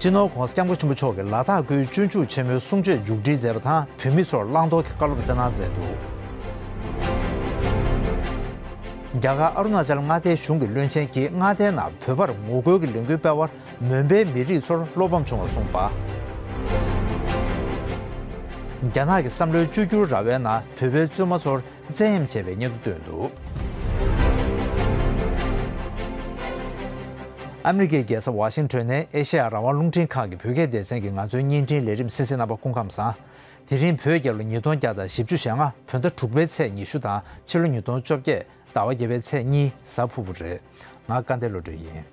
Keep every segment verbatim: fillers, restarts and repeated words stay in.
སྤྱི་ནོར་༧གོང་ས་༧སྐྱབས་མགོན་ཆེན་པོ་མཆོག་གིས་ལ་དྭགས་ཁུལ་སྤྱོད་འཇུག་ཆེན་མོའི་གསུང་ཆོས་མཇུག་སྒྲིལ་མཛད་པ་དང་། བོད་མི་ཚོར་བླང་དོར་གྱི་བཀའ་སློབ་སྩལ་གནང་མཛད་འདུག་རྒྱ་གར་ཨ་རུ་ན་ཅལ་མངའ་སྡེའི་གཞུང་གི་བློན་ཆེན་གྱིས་མངའ་སྡེའི་ནང་བོད་པར་ངོ་རྒོལ་གྱི་ལས་འགུལ་སྤེལ་བར་མོན་པའི་མི་རིགས་ཚོར་བློ་ཕམ་བྱུང་བ་གསུངས་པ། རྒྱ་ནག་གི་བསམ་བློའི་བཅོས་བསྒྱུར་ར་བའི་ནང་བོད་པའི་བཙུན་མ་ཚོར་བཙན་གཡེམ་བྱས་པའི་སྙན་ཐོ་བཏོན་འདུག་ཨ་མི་རི་ཀའི་རྒྱལ་ས་ཝ་ཤིང་ཊོན་ནས་ཨེ་ཤེ་ཡ་རང་དབང་རླུང་འཕྲིན་ཁང་གི་བོད་སྐད་སྡེ་ཚན་གྱི་ང་ཚོའི་བརྙན་འཕྲིན་ལས་རིམ་གསན་གཟིགས་རྣམ་པ་སྐུ་ཁམས་བཟང་། དེ་རིང་བོད་རྒྱལ་ལོ་ཉིས་སྟོང་བརྒྱ་དང་བཞི་བཅུ་ཞེ་ལྔ་བོད་ཟླ་དྲུག་པའི་ཚེས་ཉི་ཤུ་དང་ཕྱི་ལོ་ཉིས་སྟོང་བཅོ་བརྒྱད་ཟླ་བ་བརྒྱད་པའི་ཚེས་གཉིས་གཟའ་ཕུར་བུ་རེད། ང་སྐལ་ལྡན་བློ་གྲོས་ཡིན།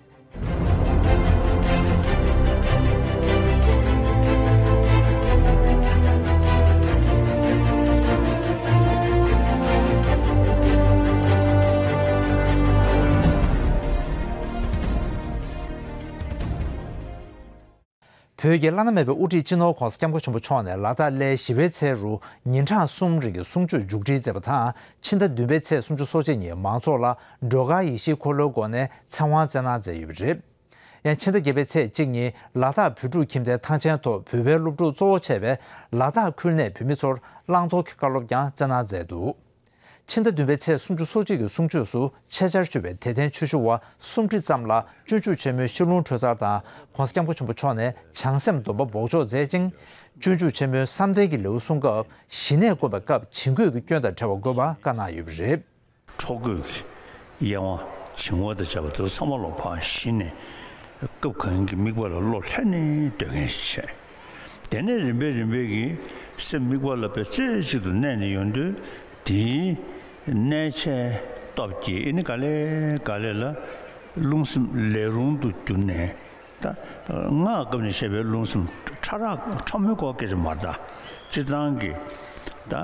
བོད་ཀྱི་བླ་ན་མེད་པའི་དབུ་ཁྲིད་སྤྱི་ནོར་༧གོང་ས་༧སྐྱབས་མགོན་ཆེན་པོ་མཆོག་ནས་ལ་དྭགས་སླེབས་བཞི་པའི་ཚེས་རུ་ཉིན་གྲངས་གསུམ་རིང་གི་གསུང་ཆོས་མཇུག་སྒྲིལ་མཛད་པ་དང་། ཕྱི་ཟླ་བདུན་པའི་ཚེས་སུམ་ཅུ་སོ་གཅིག་ཉིན་མང་ཚོགས་ལ་སྒྲོལ་དཀར་ཡེ་ཤེས་འཁོར་ལོའི་སྒོ་ནས་ཚེ་དབང་སྩལ་གནང་མཛད་ཡོད་པ་རེད། ཡང་ཕྱི་ཟླ་བརྒྱད་པའི་ཚེས་གཅིག་ཉིན་ལ་དྭགས་བོད་ཕྲུག་ཁྱིམ་སྡེའི་ཐང་ཆེན་ཐོག་བོད་པའི་སློབ་ཕྲུག་གཙོ་བོ་བྱས་པའི་ལ་དྭགས་ཁུལ་ནས་བོད་མི་ཚོར་བླང་དོར་གྱི་བཀའ་སློབ་ཀྱང་སྩལ་གནང་མཛད་འདུག་ཕྱི་ཟླ་བདུན་པའི་ཚེས་སུམ་ཅུ་སོ་གཅིག་གི་གསུང་ཆོས་སུ་ཆེད་བཅར་ཞུས་པའི་དད་ལྡན་ཆོས་ཞུ་བ་སུམ་ཁྲི་ཙམ་ལ་སྤྱོད་འཇུག་ཆེན་མོའི་ཤིས་ལུང་འཕྲོ་མཚར་དང་༧གོང་ས་༧སྐྱབས་མགོན་ཆེན་པོ་མཆོག་ནས་བྱང་སེམས་སྡོམ་པ་འབོགས་ཆོག་མཛད་ཅིང་། སྤྱོད་འཇུག་ཆེན་མོའི་བསམ་གཏན་གྱི་ལེའུ་གསུང་སྐབས་ཞི་གནས་བསྐུལ་བའི་སྐབས་བྱིང་རྒོད་ཀྱི་སྐྱོན་དང་བྲལ་བ་དགོས་པ་བཀའ་གནང་ཡོད་པ་རེད། འཕྲོ་རྒོད་ཀྱི་གཡེང་བ་བྱིང་བ་དང་བཅས་པ་དེ་ཚོ་ཚང་མ་ལོག་ཕར་ཞི་ནས་སྐབས་གང་གི་དམིགས་པ་ལ་བློ་ལྷན་ནེ་སྡོད་མཁན་ཞིག་བྱས། དེ་ནས་རིམ་པས་རིམ་པས་ཀྱིས་སེམས་དམིགས་པ་ལ་དཔེ་རྩེ་གཅིག་ཏུ་གནས་ནས་ཡོང་དུས། དེའི་གནས་ཆའི་སྟོབས་ཀྱིས་ཨེ་ནི་ག་ལེ་ག་ལེ་ལ་རླུང་སེམས་ལས་རུང་དུ་གྱུར་ནས། ད་སྔགས་སྐབས་ནས་བཤད་པའི་རླུང་སེམས་ཕྲ་རགས་ཕྲ་མོའི་སྐོར་སྐད་ཆ་མ་རེད་ད། སྤྱིར་བཏང་གི་ད་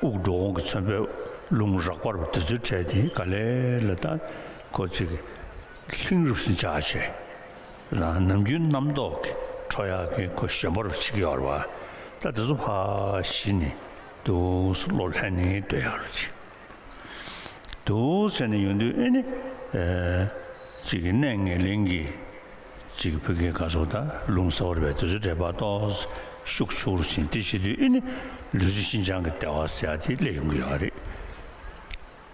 དབུགས་འགྲོ་འོང་གི་མཚོན་པའི་རླུང་རགས་པ་རུ་དེ་ཚོའི་གྲས་དེ་ག་ལེ་ལ་ད་ཁོ་ཅིག་ལྷིང་རུ་སེམས་ཆགས་བྱས། ལ་ནམ་རྒྱུན་རྣམ་རྟོག་གི་འཕྲོ་ཡག་གི་ཁོ་ཞོན་པ་རུ་བྱེད་ཀྱི་ཡོད་རེད་བ། ད་དེ་ཚོ་ཕར་ཞི་ནས་འདུག་སེ་བློ་ལྷན་ནེ་སྡོད་ཡག་རུ་བྱེད། འདུག་ཟེར་ནས་ཡོང་དུས་ཨེ་ནི། ཨེ། གཅིག་གི་གནས་ངན་ལེན་གྱི། གཅིག་གི་ཕ་གིའི་ག་ཚོད་ད་རླུང་གསར་བ་རེད་པས་དེ་ཚོའི་འགྲེལ་པ་ཏོག་ཙམ་ཤུགས་ཆུང་རུ་ཕྱིན་དེ་བྱེད་དུས་ཨེ་ནི། ལུས་རྩལ་ཤིན་སྦྱངས་ཀྱི་བདེ་བ་ཟེར་ཡ་དེ་སླེབས་ཡོང་གི་ཡོད་རེད།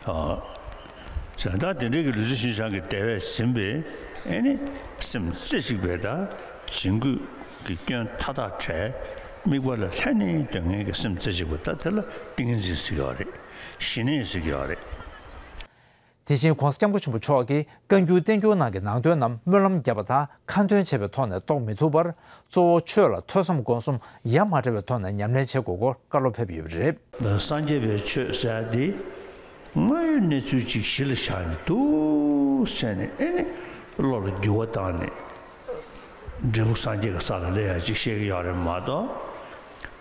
ཨ། བྱས་ཙང་དེ་འདྲའི་གི་ལུས་རྩལ་ཤིན་སྦྱངས་ཀྱི་བདེ་བས་ཟིན་པའི་ཨེ་ནི། སེམས་རྩེ་གཅིག་པའི་ད་བྱིང་རྒོད་ཀྱི་སྐྱོན་མཐའ་དག་བྲལ། དམིགས་པ་ལ་ལྷན་ནེ་སྡོད་མཁན་གྱི་སེམས་རྩེ་གཅིག་པ་ད་དེ་ལ་ཏིང་འཛིན་ཟེར་གྱི་ཡོད་རེད། ཞི་གནས་ཟེར་གྱི་ཡོད་རེད། དེ་བཞིན་༧གོང་ས་༧སྐྱབས་མགོན་ཆེན་པོ་མཆོག་གིས་བཀའ་འགྱུར་བསྟན་འགྱུར་ནང་གི་ནང་དོན་རྣམས་སྨོན་ལམ་བརྒྱབ་པ་དང་ཁ་འདོན་བྱས་པའི་ཐོག་ནས་རྟོགས་མི་ཐུབ་པར། གཙོ་བོ་ཆོས་ལ་ཐོས་བསམ་སྒོམ་གསུམ་ཡ་མ་བྲལ་བའི་ཐོག་ནས་ཉམས་ལེན་བྱེད་དགོས་སྐོར་བཀའ་སློབ་ཕེབས་ཡོད་པ་རེད། སངས་རྒྱས་པའི་ཆོས་ཟེར་ཡ་དེ་དངོས་ཡོད་གནས་ཚུལ་ཅིག་གཞི་ལ་བཞག་ནས་འདུག་ཟེར་ནས་ཨེ་ནི་བློ་ལ་འགྱུར་བ་བཏང་ནས་འབྲས་བུ་སངས་རྒྱས་ཀྱི་ས་ལ་སླེབས་ཡ་ཅིག་བཤད་ཀྱི་ཡོད་རེད་མ་གཏོགས།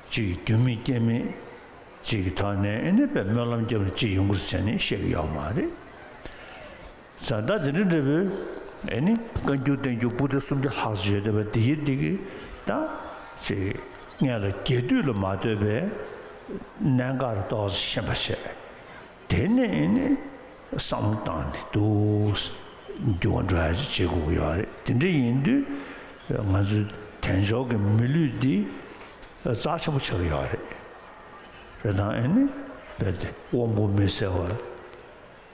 ཅིག་རྒྱུ་མེད་རྐྱེན་མེད། ཅིག་གི་ཐོག་ནས་ཨེ་ནི་དཔེ་སྨོན་ལམ་བརྒྱབ་ནས་ཅིག་ཡོང་གི་རེད་བྱས་ནས་བཤད་ཀྱི་ཡོད་མ་རེད། ས་ད་དེ་འདྲ་འདྲ་པོའི་ཨེ་ནི་བཀའ་འགྱུར་བསྟན་འགྱུར་པོ་ཏི་སུམ་བརྒྱ་ལྷག་ཙམ་ཡོད་བསྡད་པ་དེ་ཡི་དེ་གི་ད་ཅིག་སྔོན་ལ་རྒྱས་བསྡུས་ལ་མ་ལྟོས་པའི་གནད་འགག་ཏོག་ཙམ་ཤེས་པ་བྱས། དེ་ནས་ཨེ་ནི་བསམ་བློ་བཏང་ནས་འདུག་འགྱུར་བ་འགྲོ་ཡ་ཅིག་བྱེད་དགོས་ཀྱི་ཡོད་རེད། དེ་འདྲ་ཡིན་དུས་ང་ཚོའི་དལ་འབྱོར་གྱི་མི་ལུས་འདི་རྩ་ཆེན་པོ་ཆགས་ཀྱི་ཡོད་རེད། རེད་དང་ཨེ་ནི་རྦད་དེ་དབང་པོ་མི་གསལ་བ་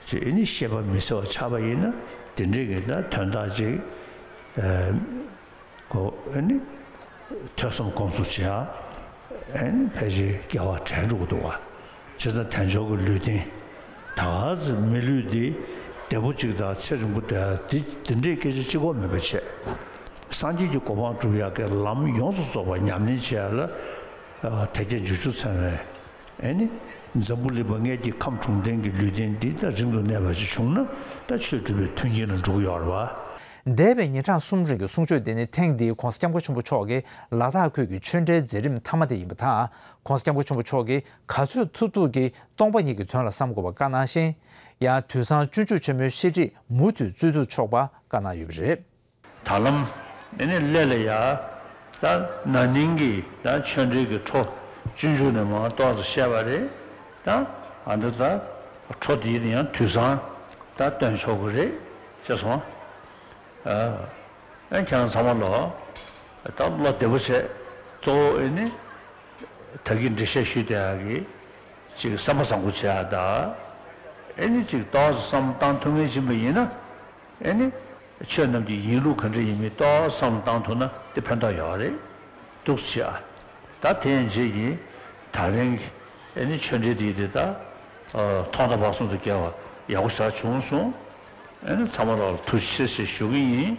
ཅིག་ཨེ་ནི་ཤེས་པ་མི་གསལ་བ་ཆགས་པ་ཡིན་ན་དེ་འདྲའི་གི་ད་དོན་དག་ཅིག་ཨེ་གོ་ཨེ་ནི་ཐོས་བསམ་སྒོམ་གསུམ་བྱེད་ཡ་ཨེ་ནི་ཕལ་ཆེར་འགལ་བ་བྲལ་འགྲོ་གི་འདུག་བ། བྱས་ཙང་དལ་འབྱོར་གྱི་ལུས་རྟེན་ད་ག་ཚོད་མི་ལུས་འདི་བདེ་པོ་ཅིག་དང་ཚེ་རིང་པོ་སྡོད་ཡ་འདི་འདི་འདྲའི་སྐད་ཆ་གཅིག་པོ་མེད་པ་བྱས། སངས་རྒྱས་ཀྱི་གོ་འཕང་སྒྲུབ་ཡག་གི་ལམ་ཡོངས་སུ་རྫོགས་པ་ཉམས་ལེན་བྱེད་ཡག་ལ་ཨ་དལ་བརྒྱད་འབྱོར་བཅུ་ཚང་བའི་ཨེ་ནི་འཛམ་བུ་གླིང་པ་མངལ་གྱི་ཁམས་དྲུག་ལྡན་གྱི་ལུས་རྟེན་འདི་ད་རིང་དུ་གནས་པ་ཞིག་བྱུང་ན་ད་ཆོས་སྒྲུབ་པའི་མཐུན་རྐྱེན་ལ་འགྲོ་གི་ཡོད་རེད་བ། འདས་པའི་ཉིན་གྲངས་གསུམ་རིང་གི་གསུང་ཆོས་འདི་ནི་ཐེངས་འདིའི་༧གོང་ས་༧སྐྱབས་མགོན་ཆེན་པོ་མཆོག་གིས་ལ་དྭགས་ཁུལ་གྱི་ཆོས་འབྲེལ་མཛད་རིམ་མཐའ་མ་དེ་ཡིན་པ་དང་། ༧གོང་ས་༧སྐྱབས་མགོན་ཆེན་པོ་མཆོག་གིས་ག་ཚོད་ཐུབ་ཐུབ་ཀྱིས་སྟོང་པ་ཉིད་ཀྱི་དོན་ལ་བསམ་དགོས་པ་བཀའ་གནང་ཞིང་། ཡང་དུས་བཟང་སྤྱོད་འཇུག་ཆེན་མོའི་བཤད་ཁྲིད་མུ་མཐུད་རྩོད་བསྡུར་ཆོག་པ་བཀའ་གནང་ཡོད་པ་རེད། ད་ལམ་ཨེ་ནི་སླད་ལ་ཡ་ད་ན་ནིང་གི་ད་ཆོས་འབྲེལ་གྱི་འཕྲོ་སྤྱོད་འཇུག་ནས་མར་ཏོག་ཙམ་བཤད་པ་རེད། ད་ཨ་འདི་ད་འཕྲོ་འདི་ཡང་དུས་བཟང་ད་སྟོན་ཆོག་གི་རེད་ཅེས་སོང་། ཨ་ཨེ་ཁྱེད་རང་ཚང་མ་ལོ། ད་བློ་བདེ་པོ་བྱས། གཙོ་བོ་ཨེ་ནི་ད་གིན་འགྲེལ་བཤད་ཞུས་བསྡད་ཡག་གི་ཅིག་བསམ་པ་བཟང་པོ་བྱེད་ཡག་ད། ཨེ་ནི་ཅིག་ཏོག་ཙམ་བསམ་བློ་བཏང་ཐུབ་མཁན་ཡིན་པ་ཡིན་ན། ཨེ་ནི་ཆོས་རྣམས་ཀྱི་ཡིན་ལུགས་ག་འདྲ་ཡིན་མིན་ཏོག་ཙམ་བསམ་བློ་བཏང་ཐུབ་ན་དེ་ཕན་ཐོགས་ཡོད་རེད། འདུག་སེ་བྱེད་ཨ། ད་དེ་ཡན་ཆད་ཀྱིས་ད་རིང་གི་ཨེ་ནི་ཆོས་འབྲེལ་འདི་དེ་ད་ཐོག་མཐའ་བར་གསུམ་དུ་དགེ་བ་ཡག་པོ་ཞེ་དྲག་བྱུང་སོང་། ཨེ་ནི་ཚང་མ་ལ་ཐུགས་རྗེ་ཆེ་ཞེས་ཞུ་གི་ཡིན།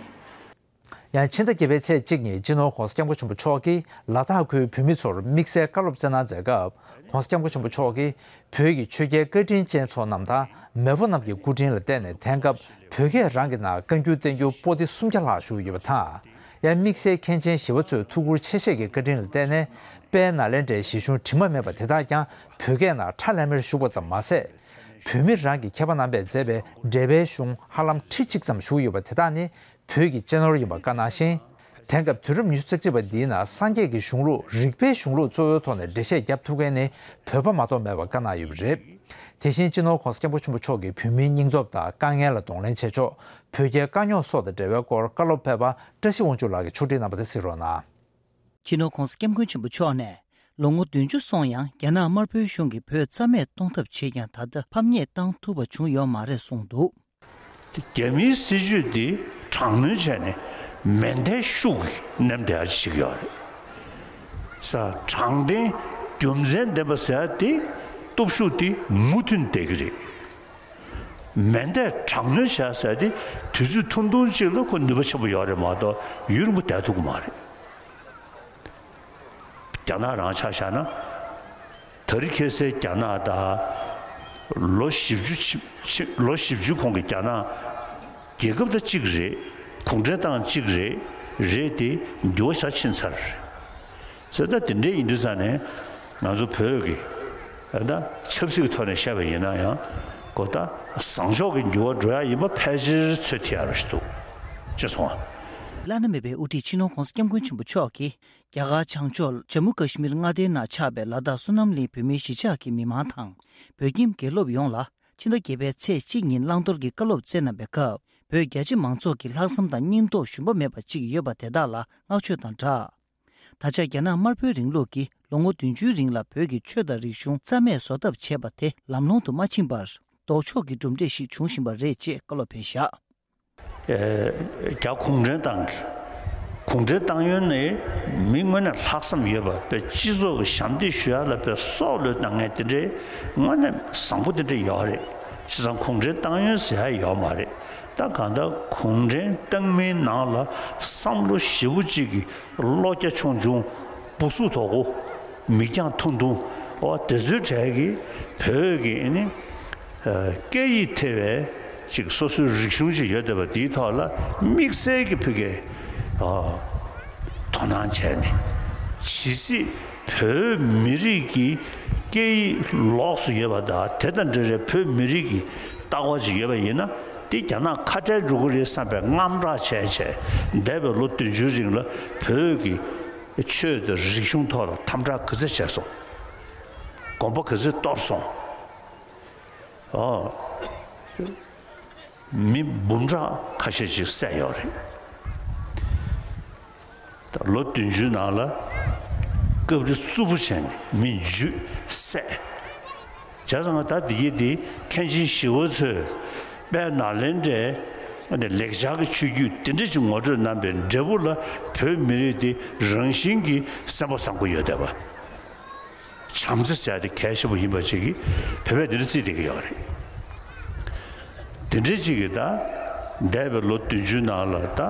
ཡང་ཕྱི་ཟླ་བརྒྱད་པའི་ཚེས་གཅིག་ཉིན་སྤྱི་ནོར་༸གོང་ས་༸སྐྱབས་མགོན་ཆེན་པོ་མཆོག་གིས་ལ་དྭགས་ཁུལ་བོད་མི་ཚོར་དམིགས་བསལ་བཀའ་སློབ་སྩལ་གནང་མཛད་སྐབས། ༸གོང་ས་༸སྐྱབས་མགོན་ཆེན་པོ་མཆོག་གིས་བོད་ཀྱི་ཆོས་རྒྱལ་བཀའ་དྲིན་ཅན་ཚོ་རྣམས་དང་མེས་པོ་རྣམས་ཀྱི་སྐུ་དྲིན་ལ་བརྟེན་ནས་དེང་སྐབས་བོད་སྐད་རང་གི་ནང་བཀའ་འགྱུར་བསྟན་འགྱུར་པོ་ཏི་སུམ་བརྒྱ་ལྷག་བཞུགས་ཡོད་པ་དང་། ཡང་དམིགས་བསལ་མཁན་ཆེན་ཞི་བ་འཚོའི་ཐུགས་ཁུར་ཆེ་བཞེས་ཀྱི་བཀའ་དྲིན་ལ་བརྟེན་ནས་དཔལ་ནཱ་ལེནྡྲའི་གཞིས་གཞུང་དྲི་མ་མེད་པ་དེ་དག་ཀྱང་བོད་སྐད་ནང་ཁྲ་ལམ་མེར་བཞུགས་པ་ཙམ་མ་ཟད། བོད་མི་རང་གི་མཁས་པ་རྣམ་པས་མཛད་པའི་འགྲེལ་པའི་གཞུང་ཧ་ལམ་ཁྲི་གཅིག་ཙམ་བཞུགས་ཡོད་པ་དེ་དག་ནི། བོད་ཀྱི་གཅེས་ནོར་ཡིན་པ་བཀའ་གནང་ཞིང་། དེང་སྐབས་དུས་རབས་ཉི་ཤུ་རྩ་གཅིག་པ་འདིའི་ནང་སངས་རྒྱས་ཀྱི་གཞུང་ལུགས་རིག་པའི་གཞུང་ལུགས་གཙོ་བོའི་ཐོག་ནས་འགྲེལ་བཤད་བརྒྱབ་ཐུབ་མཁན་ནི་བོད་པ་མ་གཏོགས་མེད་པ་བཀའ་གནང་ཡོད་པ་རེད། དེ་བཞིན་སྤྱི་ནོར་༸གོང་ས་༸སྐྱབས་མགོན་ཆེན་པོ་མཆོག་གིས་བོད་མིའི་སྙིང་སྟོབས་དང་དཀའ་ངལ་ལ་གདོང་ལེན་བྱེད་ཕྱོགས། བོད་རྒྱའི་དཀའ་རྙོག་སོགས་དང་འབྲེལ་བའི་སྐོར་བཀའ་སློབ་ཕེབས་པ་བཀྲ་ཤིས་དབང་ཕྱུག་ལགས་ཀྱིས་ཕྱོགས་སྒྲིག་གནང་བ་དེ་གཟིགས་རོགས་གནང་། སྤྱི་ནོར་༸གོང་ས་༸སྐྱབས་མགོན་ཆེན་པོ་མཆོག་ནས་ལོ་ངོ་བདུན་ཅུ་སོང་ཡང་རྒྱ་ནག་དམར་པོའི་གཞུང་གིས་བོད་རྩ་མེད་གཏོང་ཐབས་བྱས་ཀྱང་ད་ལྟ་ཕམ་ཉེས་བཏང་ཐུབ་པ་བྱུང་ཡོད་མ་རེད་གསུངས་འདུག། རྒྱ་མིའི་སྲིད་ཇུས་འདི་དྲག་གནོན་བྱས་ནས་མེ་མདའི་ཤུགས་ཀྱིས་མནན་བསྡད་ཡག་ཅིག་ཡོད་རེད། ས་དྲང་བདེན་རྒྱུ་མཚན་ལྡན་པ་ཟེར་ཡག་དེ་སྟོབས་ཤུགས་དེ་མུ་མཐུད་བསྡད་ཀྱི་རེད། མེ་མདའི་དྲག་གནོན་བྱས་ཟེར་ཡག་དེ་དུས་ཚོད་ཐུང་ཐུང་ཅིག་ལ་ཁོ་ནུས་པ་ཆེན་པོ་ཡོད་རེད་མ་གཏོགས་ཡུན་རིང་པོ་བསྡད་ཐུབ་ཀྱི་མ་རེད། རྒྱ་ནག་རང་ཆ་བཞག་ན། ད་རེས་ཁ་སང་རྒྱ་ནག་དང་། ལོ་བཞི་བཅུ་ཕྱི་ཕྱི་ལོ་བཞི་བཅུ་གོང་གི་རྒྱ་ནག་རྒྱལ་ཁབ་དང་གཅིག་རེད། གུང་ཁྲན་ཏང་གཅིག་རེད། རེད་དེ་འགྱུར་བ་ཞེ་དྲག་ཕྱིན་ཚར་རེད། ཟེར་ད་དེ་འདྲ་ཡིན་དུས་ཙང་ནས་ང་ཚོ་བོད་ཀྱི་ད་ཆབ་སྲིད་ཀྱི་ཐོག་ནས་བཤད་པ་ཡིན་ན་ཡང་གོ་ད་བཟང་ཕྱོགས་ཀྱི་འགྱུར་བ་འགྲོ་ཡག་ཡིན་པ་ཕལ་ཆེར་ཚོད་ཐིག་ཡག་རེ་ཞིག་འདུག་ཅེས་གསུངས། བླ་ན་མེད་པའི་དབུ་ཁྲིད་སྤྱི་ནོར་༸གོང་ས་༸སྐྱབས་མགོན་ཆེན་པོ་མཆོག་གིས། རྒྱ་གར་བྱང་ཕྱོགས་ཇམ་མུ་ཀ་ཤི་མིར་མངའ་སྡེའི་ནང་ཆགས་པའི་ལ་དྭགས་སོ་ནམ་གླིང་བོད་མིའི་གཞིས་ཆགས་ཀྱི་མི་མང་དང་། བོད་ཁྱིམ་དགེ་སློབ་ཡོངས་ལ་ཕྱི་ཟླ་བརྒྱད་པའི་ཚེས་གཅིག་ཉིན་བླང་དོར་གྱི་བཀའ་སློབ་སྩལ་གནང་བའི་སྐབས། བོད་རྒྱ་ཆེ་མང་ཚོགས་ཀྱི་ལྷག་བསམ་དང་སྙིང་སྟོབས་ཞུམ་པ་མེད་པ་ཅིག་ཡོད་པ་དེ་དག་ལ་བསྔགས་བརྗོད་དང་སྦྲགས། ད་ཆ་རྒྱ་ནག་དམར་པོའི་རིང་ལུགས་ཀྱིས་ལོ་ངོ་བདུན་ཅུའི་རིང་ལ་བོད་ཀྱི་ཆོས་དང་རིག་གཞུང་རྩ་མེད་བཟོ་ཐབས་བྱས་པ་དེ་ལམ་ལྷོང་དུ་མ་ཕྱིན་པར། ལྡོག་ཕྱོགས་ཀྱི་གྲུབ་འབྲས་ཤིག་འབྱུང་བཞིན་པ་རེད་ཅེས་བཀའ་སློབ་ཕེབས་བཞག། རྒྱ་གུང་ཁྲན་ཏང་གི་གུང་ཁྲན་ཏང་ཡོན་ནི་མི་དངོས་གནས་ལྷག་བསམ་ཡོད་པ་དཔེ་སྤྱི་ཚོགས་ཀྱི་ཞབས་འདེགས་ཞུ་ཡག་ལ་དཔེ་སྲོག་བློས་གཏང་མཁན་དེ་འདྲའི་དངོས་གནས་བཟང་པོ་དེ་འདྲ་ཡོད་རེད། བྱས་ཙང་གུང་ཁྲན་ཏང་ཡོན་ཟེར་ཡག་ཡོད་མ་རེད། ད་གང་ལྟར་གུང་ཁྲན་ཏང་མིའི་ནང་ལ་བསམ་བློ་ཞེ་པོ་ཅིག་གི་བློ་རྒྱ་ཆུང་ཆུང་། སྦུ་སུག་དོག་པོ། མིག་རྒྱང་ཐུང་ཐུང་། འོ་དེ་ཚོའི་གྲས་ཀྱིས་བོད་ཀྱི་ཨ་ནི་སྐད་ཡིག་ཐེ་བའི་ཅིག་སོ་སོའི་རིག་གཞུང་ཅིག་ཡོད་བསྡད་པ་འདིའི་ཐོག་ལ་དམིགས་བསལ་གྱི་ཕ་གིའི་དོ་སྣང་བྱས་ནས། ཇི་སྲིད་བོད་མི་རིགས་ཀྱི་སྐད་ཡིག་ལོགས་སུ་ཡོད་པ་དང་། དེ་དང་འབྲེལ་བའི་བོད་མི་རིགས་ཀྱི་ལྟ་བ་ཅིག་ཡོད་པ་ཡིན་ན། དེ་རྒྱ་ནག་ཁ་བྲལ་འགྲོ་གི་རེད་བསམ་པའི་དངངས་སྐྲག་བྱས་བྱས། འདས་པའི་ལོ་བདུན་ཅུའི་རིང་ལ་བོད་ཀྱི་ཆོས་དང་རིག་གཞུང་ཐོག་ལ་དམ་དྲག་ག་ཚོད་བྱས་སོང་། དགོངས་པ་ག་ཚོད་གཏོར་སོང་། ཨོ། མི་འབུམ་ཕྲག་ཁ་ཤས་ཅིག་བསད་ཡོད་རེད། ད་ལོ་བདུན་ཅུའི་ནང་ལ་སྐབས་རེ་རྩུབ་པོ་བྱས་ནས་མི་འཇུས་བསད། བྱས་ཙང་ད་འདི་གི་འདི་མཁན་ཆེན་ཞི་བ་འཚོས་དཔལ་ནཱ་ལེནྡྲའི་ལེགས་སྦྱར་གྱི་ཆོས་བརྒྱུད་འདི་འདྲ་ཅིག་ངོ་སྤྲོད་གནང་པའི་འབྲས་བུ་ལ་བོད་མི་རིགས་འདི་རང་བཞིན་གྱིས་སེམས་པ་བཟང་པོ་ཡོད་བསྡད་པ། བྱམས་བརྩེ་ཟེར་ཡ་དེ་གལ་ཆེན་པོ་ཡིན་པ་ཅིག་གིས་བོད་པས་འདི་འདྲ་བརྩིས་བསྡད་ཀྱི་ཡོད་རེད། དེ་འདྲའི་ཅིག་གིས་ད་འདས་པའི་ལོ་བདུན་ཅུའི་ནང་ལ་ད་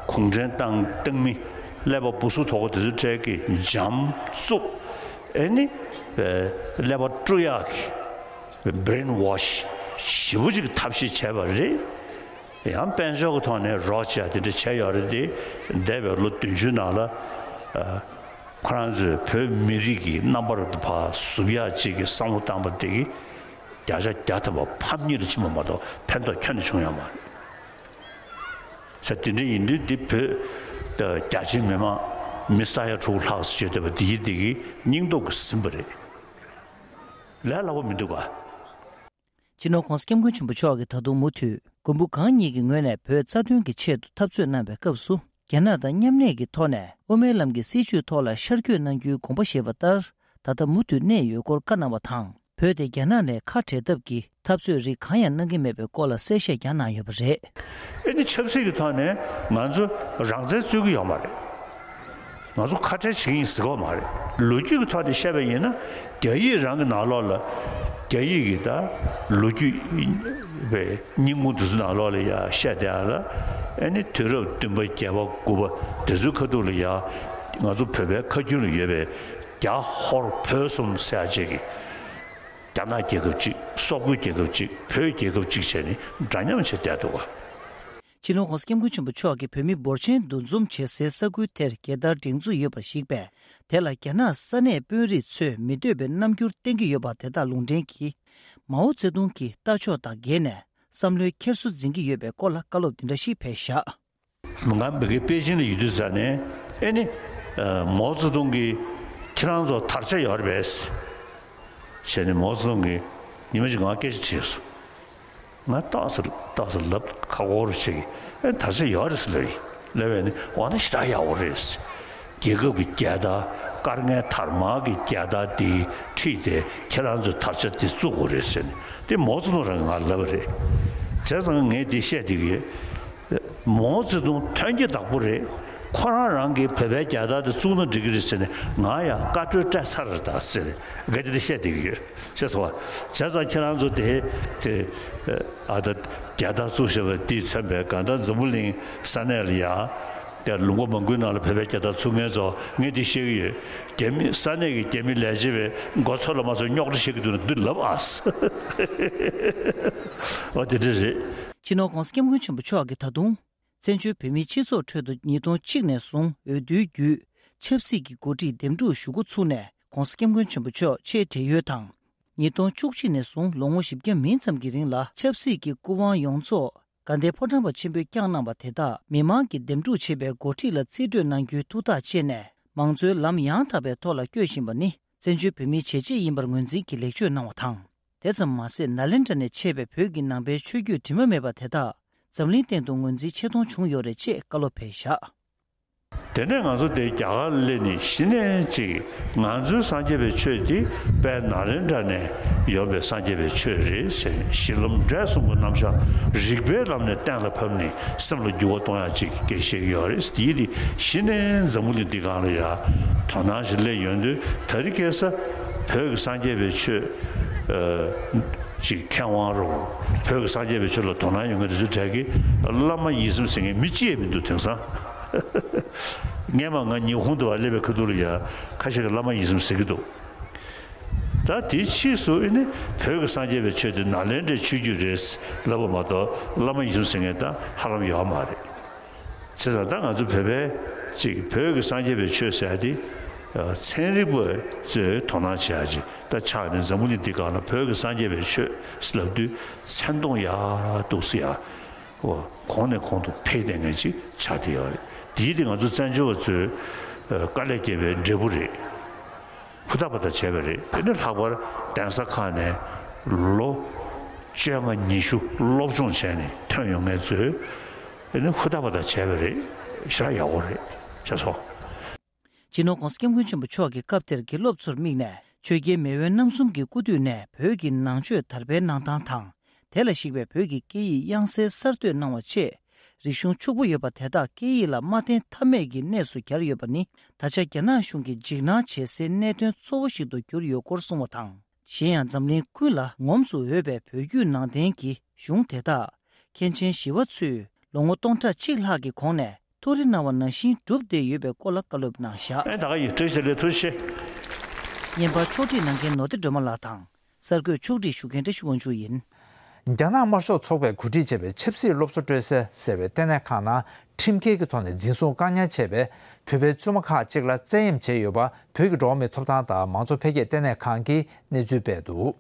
གུང་ཁྲན་ཏང་ཏང་མི་ཀླད་པ་སྦུ་སུག་དོག་པོ་དེ་ཚོའི་གྲས་ཀྱིས་འཇམ་རྩུབ། ཨེ་ནི། ཀླད་པ་བཀྲུ་ཡག་གི་brainwash་ཞེ་པོ་ཅིག་ཐབས་ཤེས་བྱས་པ་རེད། ཡང་དཔལ་འབྱོར་གྱི་ཐོག་ནས་རོགས་བྱས་དེ་འདྲ་བྱས་ཡོད་རེད་དེ། འདས་པའི་ལོ་བདུན་ཅུའི་ནང་ལ་ཨ། ཁོ་རང་ཚོས་བོད་མི་རིགས་ཀྱི་རྣམ་པར་ཕར་ཟུག་ཡག་ཅིག་གི་བསམ་བློ་བཏང་པ་དེ་གིས་བརྒྱ་ཆ་བརྒྱ་ཐམ་པ་ཕམ་ཉེས་ལ་ཕྱིན་པ་མ་གཏོགས་ཕན་ཐོགས་ཁྱོན་ནས་བྱུང་ཡོད་མ་རེད། ས་དེ་འདྲ་ཡིན་དུས་འདི་བོད་རྒྱ་ཆེའི་མི་མང་མི་ས་ཡ་དྲུག་ལྷག་ཙམ་བྱས་བསྡད་པ་འདི་ཡིན་འདི་གིས་སྙིང་སྟོབས་ཀྱིས་ཟིན་པ་རེད། ལས་སླ་པོ་མི་འདུག་ག། སྤྱི་ནོར་༸གོང་ས་༸སྐྱབས་མགོན་ཆེན་པོ་མཆོག་གིས་ད་དུང་མུ་མཐུད་མགོན་པོ་གང་ཉིད་ཀྱི་ངོས་ནས་བོད་རྩ་དོན་གྱི་ཆེད་དུ་འཐབ་རྩོད་གནང་བའི་སྐབས་སུ། རྒྱ་ནག་དང་མཉམ་གནས་ཀྱི་ཐོག་ནས་དབུ་མའི་ལམ་གྱི་སྲིད་བྱུས་ཐོག་ལ་ཤར་བསྐྱོད་གནང་རྒྱུའི་དགོངས་པ་བཞེས་པ་ལྟར། ད་ལྟ་མུ་མཐུད་གནས་ཡོད་སྐོར་བཀའ་གནང་བ་དང་། བོད་དེ་རྒྱ་ནག་ནས་ཁ་བྲལ་ཐབས་ཀྱི་འཐབ་རྩོད་རིགས་གང་ཡང་གནང་གི་མེད་པའི་སྐོར་ལ་གསལ་བཤད་ཀྱང་གནང་ཡོད་པ་རེད། ཨེ་ནི་ཆབ་སྲིད་ཀྱི་ཐོག་ནས་ང་ཚོ་རང་བཙན་རྩོད་ཀྱི་ཡོད་མ་རེད། ང་ཚོ་ཁ་བྲལ་བྱེད་ཀྱི་ཡིན་ཟེར་གྱི་ཡོད་མ་རེད། ལོ་རྒྱུས་ཀྱི་ཐོག་ནས་བཤད་པ་ཡིན་ན། རྒྱ་ཡིག་རང་གི་ནང་ལོགས་ལ། རྒྱ་ཡིག་གི་ད་ལོ་རྒྱུས་པའི་རྙིང་ཁུངས་དེ་ཚོ་ནང་ལོགས་ལ་ཡ་བཤད་བསྡད་ཡ་ལ། ཨེ་ནི་དུས་རབས་བདུན་པ་བརྒྱད་པ་དགུ་པ་དེ་ཚོའི་ཁ་ཐུག་ལ་ཡ། ང་ཚོ་བོད་པའི་ཁ་རྒྱུན་ལ་ཡོད་པའི་རྒྱ་ཧོར་བོད་གསུམ་ཟེར་ཡ་ཅིག་གི། རྒྱ་ནག་རྒྱལ་ཁབ་གཅིག་སོག་པོའི་རྒྱལ་ཁབ་གཅིག་བོད་རྒྱལ་ཁབ་གཅིག་བྱས་ནས་འདྲ་མཉམ་བྱས་བསྡད་འདུག་ག་སྤྱི་ནོར་༸གོང་ས་༸སྐྱབས་མགོན་ཆེན་པོ་མཆོག་གིས་བོད་མི་འབོར་ཆེན་འདུ་འཛོམས་བྱེད་སའི་ས་ཁུལ་དེར་རྒྱལ་དར་སྒྲེང་འཛུགས་ཡོད་པར་གཞིགས་པས། དེ་ལ་རྒྱ་ནག་ས་གནས་དཔོན་རིགས་ཚོས་མི་འདོད་པའི་རྣམ་འགྱུར་བསྟན་གྱི་ཡོད་པ་དེ་དག་ལུང་འདྲེན་གྱིས། མའོ་ཙེ་ཏུང་གི་ལྟ་ཕྱོགས་དང་འགལ་ནས། བསམ་བློའི་འཁྱེར་སོ་འཛིན་གྱི་ཡོད་པའི་སྐོར་ལ་བཀའ་སློབ་འདི་འདྲ་ཞིག་ཕེབས་བཞག་ང་བོད་ཀྱི་པེ་ཅིན་ལ་ཡོད་དུས་ཙ་ནས། ཨེ་ནི། མའོ་ཙེ་ཏུང་གིས་ཁྱེད་རང་ཚོ་དར་ཆ་ཡོད་རེད་པས། བྱས་ནས་མའོ་ཙེ་ཏུང་གིས་ཉི་མ་གཅིག་ང་སྐད་ཆ་དྲིས་སོང་། ང་ཏོག་ཙམ་ཏོག་ཙམ་ལབ་ཁག་པོ་རེད་ཅེས། ཨེ་དར་ཆ་ཡོད་རེད་ཟེར་ལབ་ཡིན། ལབ་པས་ནི་འོ་ན་ཞེ་དྲག་ཡག་པོ་རེད། རྒྱལ་ཁབ་ཀྱི་རྒྱལ་དར། དཀར་ངལ་དར་དམར་གྱི་རྒྱལ་དར་དེ་ཁྲིད་དེ་ཁྱེད་རང་ཚོས་དར་ཆ་དེ་བཙུགས་དགོས་རེད་ཟེར་ནས། དེ་མའོ་ཙེ་ཏུང་རང་གིས་ང་ལབ་པ་རེད། བྱས་ཙང་ངས་དེ་བཤད་བསྡད་ཀྱི་ཡོད། མའོ་ཙེ་ཏུང་ཐོན་སྐྱེད་བདག་པོ་རེད། ཁོ་རང་རང་གིས་བོད་པའི་རྒྱལ་དར་དེ་བཙུགས་ན་འགྲིག་གི་རེད་ཟེར་ནས་ང་ཡང་བཀའ་འཁྲོལ་སྤྲད་ཚར་རེད་ད་ཟེར་ནས་ག་དེ་འདྲ་བཤད་བསྡད་ཀྱི་ཡོད། ཤེས་སོང་བ། བྱས་ཙང་ཁྱེད་རང་ཚོ་དེ་དེ་ཨ་ད་རྒྱལ་དར་བཙུགས་བཞག་པ་འདིས་མཚོན་པའི་གང་ལྟར་འཛམ་བུ་གླིང་ས་གནས་ལ་ཡ། དེ་ལུང་པ་མང་པོའི་ནང་ལ་བོད་པའི་རྒྱལ་དར་བཙུགས་མཁན་ཚོ་ངས་འདི་བཤད་ཀྱི་ཡོད། རྒྱ་མི་ས་གནས་ཀྱི་རྒྱ་མི་ལས་བྱེད་པའི་མགོ་ཚོས་ལ་མ་ཚོས་རྙོག་དྲ་བཤད་ཀྱི་འདུག་ན་འདི་ལབ་ཨ། འོ་དེ་འདྲ་རེད། སྤྱི་ནོར་༸གོང་ས་༸སྐྱབས་མགོན་ཆེན་པོ་མཆོག་གིས་ད་དུང་། བཙན་བྱོལ་བོད་མིའི་སྤྱི་ཚོགས་ཁྲོད་དུ་ཉིས་སྟོང་གཅིག་ནས་བཟུང་འོས་བསྡུའི་བརྒྱུད་ཆབ་སྲིད་ཀྱི་འགོ་ཁྲིད་འདེམས་སྒྲུག་ཞུ་འགོ་ཚུགས་ནས་༸གོང་ས་༸སྐྱབས་མགོན་ཆེན་པོ་མཆོག་ཆེས་བགྲེས་ཡོལ་དང་། ཉིས་སྟོང་བཅུ་གཅིག་ནས་བཟུང་ལོ་ངོ་བཞི་བརྒྱ་མིན་ཙམ་གྱི་རིང་ལ་ཆབ་སྲིད་ཀྱི་སྐུ་དབང་ཡོངས་རྫོགས་དགའ་ལྡན་ཕོ་བྲང་པ་ཆེན་པོས་བསྐྱངས་གནང་བ་དེ་དག་མི་མང་གིས་འདེམས་སྒྲུག་བྱེད་པའི་འགོ་ཁྲིད་ལ་རྩིས་སྤྲོད་གནང་རྒྱུའི་ཐུགས་ཐག་བཅད་ནས་མང་གཙོའི་ལམ་ཡང་དག་པའི་ཐོག་ལ་བསྐྱོད་བཞིན་པ་ནི་བཙན་བྱོལ་བོད་མིའི་བྱས་རྗེས་ཡིན་པར་ངོས་འཛིན་གྱིས་ལེགས་བཅོས་གནང་བ་དང་། དེ་ཙམ་མ་ཟད་ནཱ་ལེནྡྲ་ནས་མཆེད་པའི་བོད་ཀྱི་ནང་པའི་ཆོས་བརྒྱུད་དྲི་མ་མེད་པ་དེ་དག་འཛམ་གླིང་སྟེང་དུ་ངོས་འཛིན་ཆེ་མཐོང་བྱུང་ཡོད་རེད་ཅེས་བཀའ་སློབ་ཕེབས་བཞག་དེ་ནས་ང་ཚོ་དེ་རྒྱ་གར་སླེབས་ནས་གཞི་ནས་ཅིག་ང་ཚོའི་སངས་རྒྱས་པའི་ཆོས་དེ་དཔལ་ནཱ་ལེནྡྲ་ནས་ཡོང་བའི་སངས་རྒྱས་པའི་ཆོས་རེད་ཟེར་ནས་གཞི་ལམ་འབྲས་གསུམ་གྱི་རྣམ་གཞག་རིགས་པའི་ལམ་ནས་གཏན་ལ་ཕབ་ནས་སེམས་ལ་འགྱུར་བ་གཏོང་ཡག་ཅིག་སྐད་བཤད་ཀྱི་ཡོད་རེད། དེ་དེ་གཞི་ནས་འཛམ་བུ་གླིང་འདི་སྒང་ལ་ཡ་དོ་སྣང་ཞིག་སླེབས་ཡོང་དུས་ད་རེས་ཁ་སང་བོད་ཀྱི་སངས་རྒྱས་པའི་ཆོས། ཅིག་མཁས་དབང་རུ། བོད་ཀྱི་སངས་རྒྱས་པའི་ཆོས་ལ་དོ་སྣང་ཡོད་མཁན་དེ་ཚོའི་གྲས་ཀྱིས་བླ་མ་ཡིད་བཞིན་ཟེར་མཁན་མི་གཅིག་ཡང་མི་འདུག་དེང་སང་། སྔས་མ་ང་ཉི་ཧོང་དུ་བ་སླེབས་པའི་ཁ་ཐུག་ལ་ཡ་ཁ་ཤས་ཀྱིས་བླ་མ་ཡིད་བཞིན་ཟེར་གྱི་འདུག་ད་དེའི་ཕྱིས་སུ་ཨེ་ནི་བོད་ཀྱི་སངས་རྒྱས་པའི་ཆོས་དེ་ནཱ་ལེནྡྲའི་ཆོས་བརྒྱུད་རེད་ལབ་པ་མ་གཏོགས་བླ་མ་ཡིད་བཞིན་ཟེར་མཁན་ད་ཧ་ལམ་ཡོད་མ་རེད། བྱས་ཙང་ད་ང་ཚོ་བོད་པའི་ཅིག་བོད་ཀྱི་སངས་རྒྱས་པའི་ཆོས་ཟེར་ཡ་དེ་ཚན་རིག་པ་ཚོས་དོ་སྣང་བྱེད་ཡ་ཅིག་ད་ཆགས་ནས་འཛམ་བུ་གླིང་འདི་སྒང་ལ་བོད་ཀྱི་སངས་རྒྱས་པའི་ཆོས་ཟེར་ལབ་དུས་མཚན་མཐོང་ཡག་འདུག་ཟེར་ཡ། འོ་གོང་ནས་གོང་དུ་འཕེལ་བསྡད་མཁན་ཅིག་ཆགས་བསྡད་ཡོད་རེད། དེའི་དེ་ང་ཚོ་བཙན་བྱོལ་བ་ཚོའི་དཀའ་ལས་བརྒྱབ་པའི་འབྲས་བུ་རེད། ཧུར་ཐག་པ་ཐག་བྱས་པ་རེད། དེ་ནི་ལྷག་པར་གདན་ས་ཁག་ནས་ལོ་བཅོ་ལྔ་ཉི་ཤུ་སློབ་སྦྱོང་བྱས་ནས་ཐོན་ཡོང་མཁན་ཚོས་དེ་ནི་ཧུར་ཐག་པ་ཐག་བྱས་པ་རེད། ཞེ་དྲག་ཡག་པོ་རེད་ཤག་སོ། སྤྱི་ནོར་༸གོང་ས་༸སྐྱབས་མགོན་ཆེན་པོ་མཆོག་གིས་སྐབས་དེར་དགེ་སློབ་ཚོར་དམིགས་ནས་ཆོས་རྒྱལ་མེས་དབོན་རྣམ་གསུམ་གྱི་སྐུ་དུས་ནས་བོད་ཀྱི་ནང་ཆོས་དར་སྤེལ་གནང་སྟངས་དང་། དེ་ལ་གཞིགས་པའི་བོད་ཀྱི་སྐད་ཡིག་དབྱངས་གསལ་གསར་གཏོད་གནང་བ་བཅས། རིག་གཞུང་ཕྱུག་པོ་ཡོད་པ་དེ་དག་སྐད་ཡིག་ལ་མ་བརྟེན་ཐབས་མེད་ཀྱི་གནས་སུ་གྱར་ཡོད་པ་ནི་ད་ཆ་རྒྱ་ནག་གཞུང་གིས་འཇིགས་སྣང་བྱེད་སའི་གནད་དོན་གཙོ་བོ་ཞིག་ཏུ་གྱུར་ཡོད་སྐོར་གསུངས་པ་དང་། གཞན་ཡང་འཛམ་གླིང་ཀུན་ལ་ངོམས་སུ་འོས་པའི་བོད་བརྒྱུད་ནང་བསྟན་གྱི་གཞུང་དེ་དག་མཁན་ཆེན་ཞི་བ་འཚོས་ལོ་ངོ་སྟོང་ཕྲག་གཅིག་ལྷག་གི་གོང་ནས་ཐུགས་རེ་གནང་བ་ནང་བཞིན་བསྒྲུབས་བསྡད་ཡོད་པའི་སྐོར་ལ་བཀའ་སློབ་གནང་བཞག་ཨེ་ད་ག་ཡིན་བཀྲ་ཤིས་བདེ་ལེགས་ཐུགས་རྗེ་ཆེ། བརྙན་པར་ཕྱོགས་སྒྲིག་གནང་མཁན་ནོར་བདེ་སྒྲོལ་མ་ལགས་དང་། གསར་འགོད་ཕྱོགས་སྒྲིག་ཞུ་མཁན་བཀྲ་ཤིས་དབང་ཕྱུག་ཡིན། རྒྱ་ནག་དམར་ཤོག་ཚོགས་པས་གོ་སྒྲིག་བྱས་པའི་ཆབ་སྲིད་སློབ་གསོ་སྤྲོད་སའི་ཟེར་བའི་ལྟེ་གནས་ཁང་ནང་ཁྲིམས་འགལ་གྱི་ཐོག་ནས་འཛིན་བཟུང་བཀག་ཉར་བྱས་པའི་བོད་པའི་བཙུན་མ་ཁག་ཅིག་ལ་བཙན་གཡེམ་བྱས་ཡོད་པ་བོད་ཀྱི་འགྲོ་བ་མིའི་ཐོབ་ཐང་དང་མང་གཙོ་འཕེལ་རྒྱས་ལྟེ་གནས་ཁང་གིས་གནས་ཚུལ་སྤེལ་འདུག་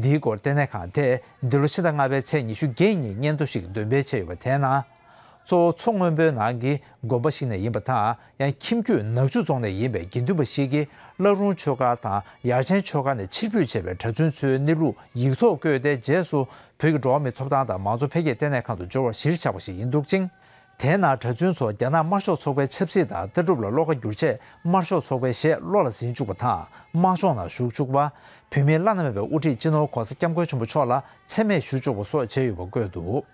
འདིའི་སྐོར་ལྟེ་གནས་ཁང་དེས་འདི་ལོ་ཕྱི་ཟླ་ལྔ་པའི་ཚེས་ཉི་ཤུ་བརྒྱད་ཉིན་སྙན་ཐོ་ཞིག་འདོན་སྤེལ་བྱས་ཡོད་པ་དེའི་ནང་། གཙོ་བོ་མཚོ་སྔོན་པོའི་ནང་གི་དགོན་པ་ཞིག་ནས་ཡིན་པ་དང་། ཡང་ཁྱིམ་རྒྱུད་ནག་ཆུ་རྫོང་ནས་ཡིན་པའི་དགེ་འདུན་པ་ཞིག་གིས་བླ་རུང་ཆོས་སྒར་དང་ཡར་ཆེན་ཆོས་སྒར་ནས་ཕྱིར་འབུད་བྱས་པའི་གྲྭ་བཙུན་ཚོའི་གནས་ལུགས་ཡིག་ཐོག་བཀོད་དེ། རྗེས་སུ་བོད་ཀྱི་འགྲོ་བ་མིའི་ཐོབ་ཐང་དང་མང་གཙོ་འཕེལ་རྒྱས་ལྟེ་གནས་ཁང་དུ་འབྱོར་བར་གཞིར་བཞག་པ་ཞིག་ཡིན་འདུག་ཅིང་། དེའི་ནང་གྲྭ་བཙུན་ཚོ་རྒྱ་ནག་དམར་ཤོག་ཚོགས་པའི་ཆབ་སྲིད་དང་ལྟ་གྲུབ་ལ་བློ་ཁ་བསྒྱུར་ཆེད་དམར་ཤོག་ཚོགས་པའི་གཞས་བློ་ལ་ཟིན་བཅུག་པ་དང་དམག་སྦྱོང་ནང་ཞུགས་བཅུག་པ། བོད་མིའི་བླ་ན་མེད་པའི་དབུ་ཁྲིད་སྤྱི་ནོར་༸གོང་ས་༸སྐྱབས་མགོན་ཆེན་པོ་མཆོག་ལ་མཚན་སྨད་ཞུ་བཅུག་པ་སོགས་བྱས་ཡོད་པ་བཀོད་འདུག་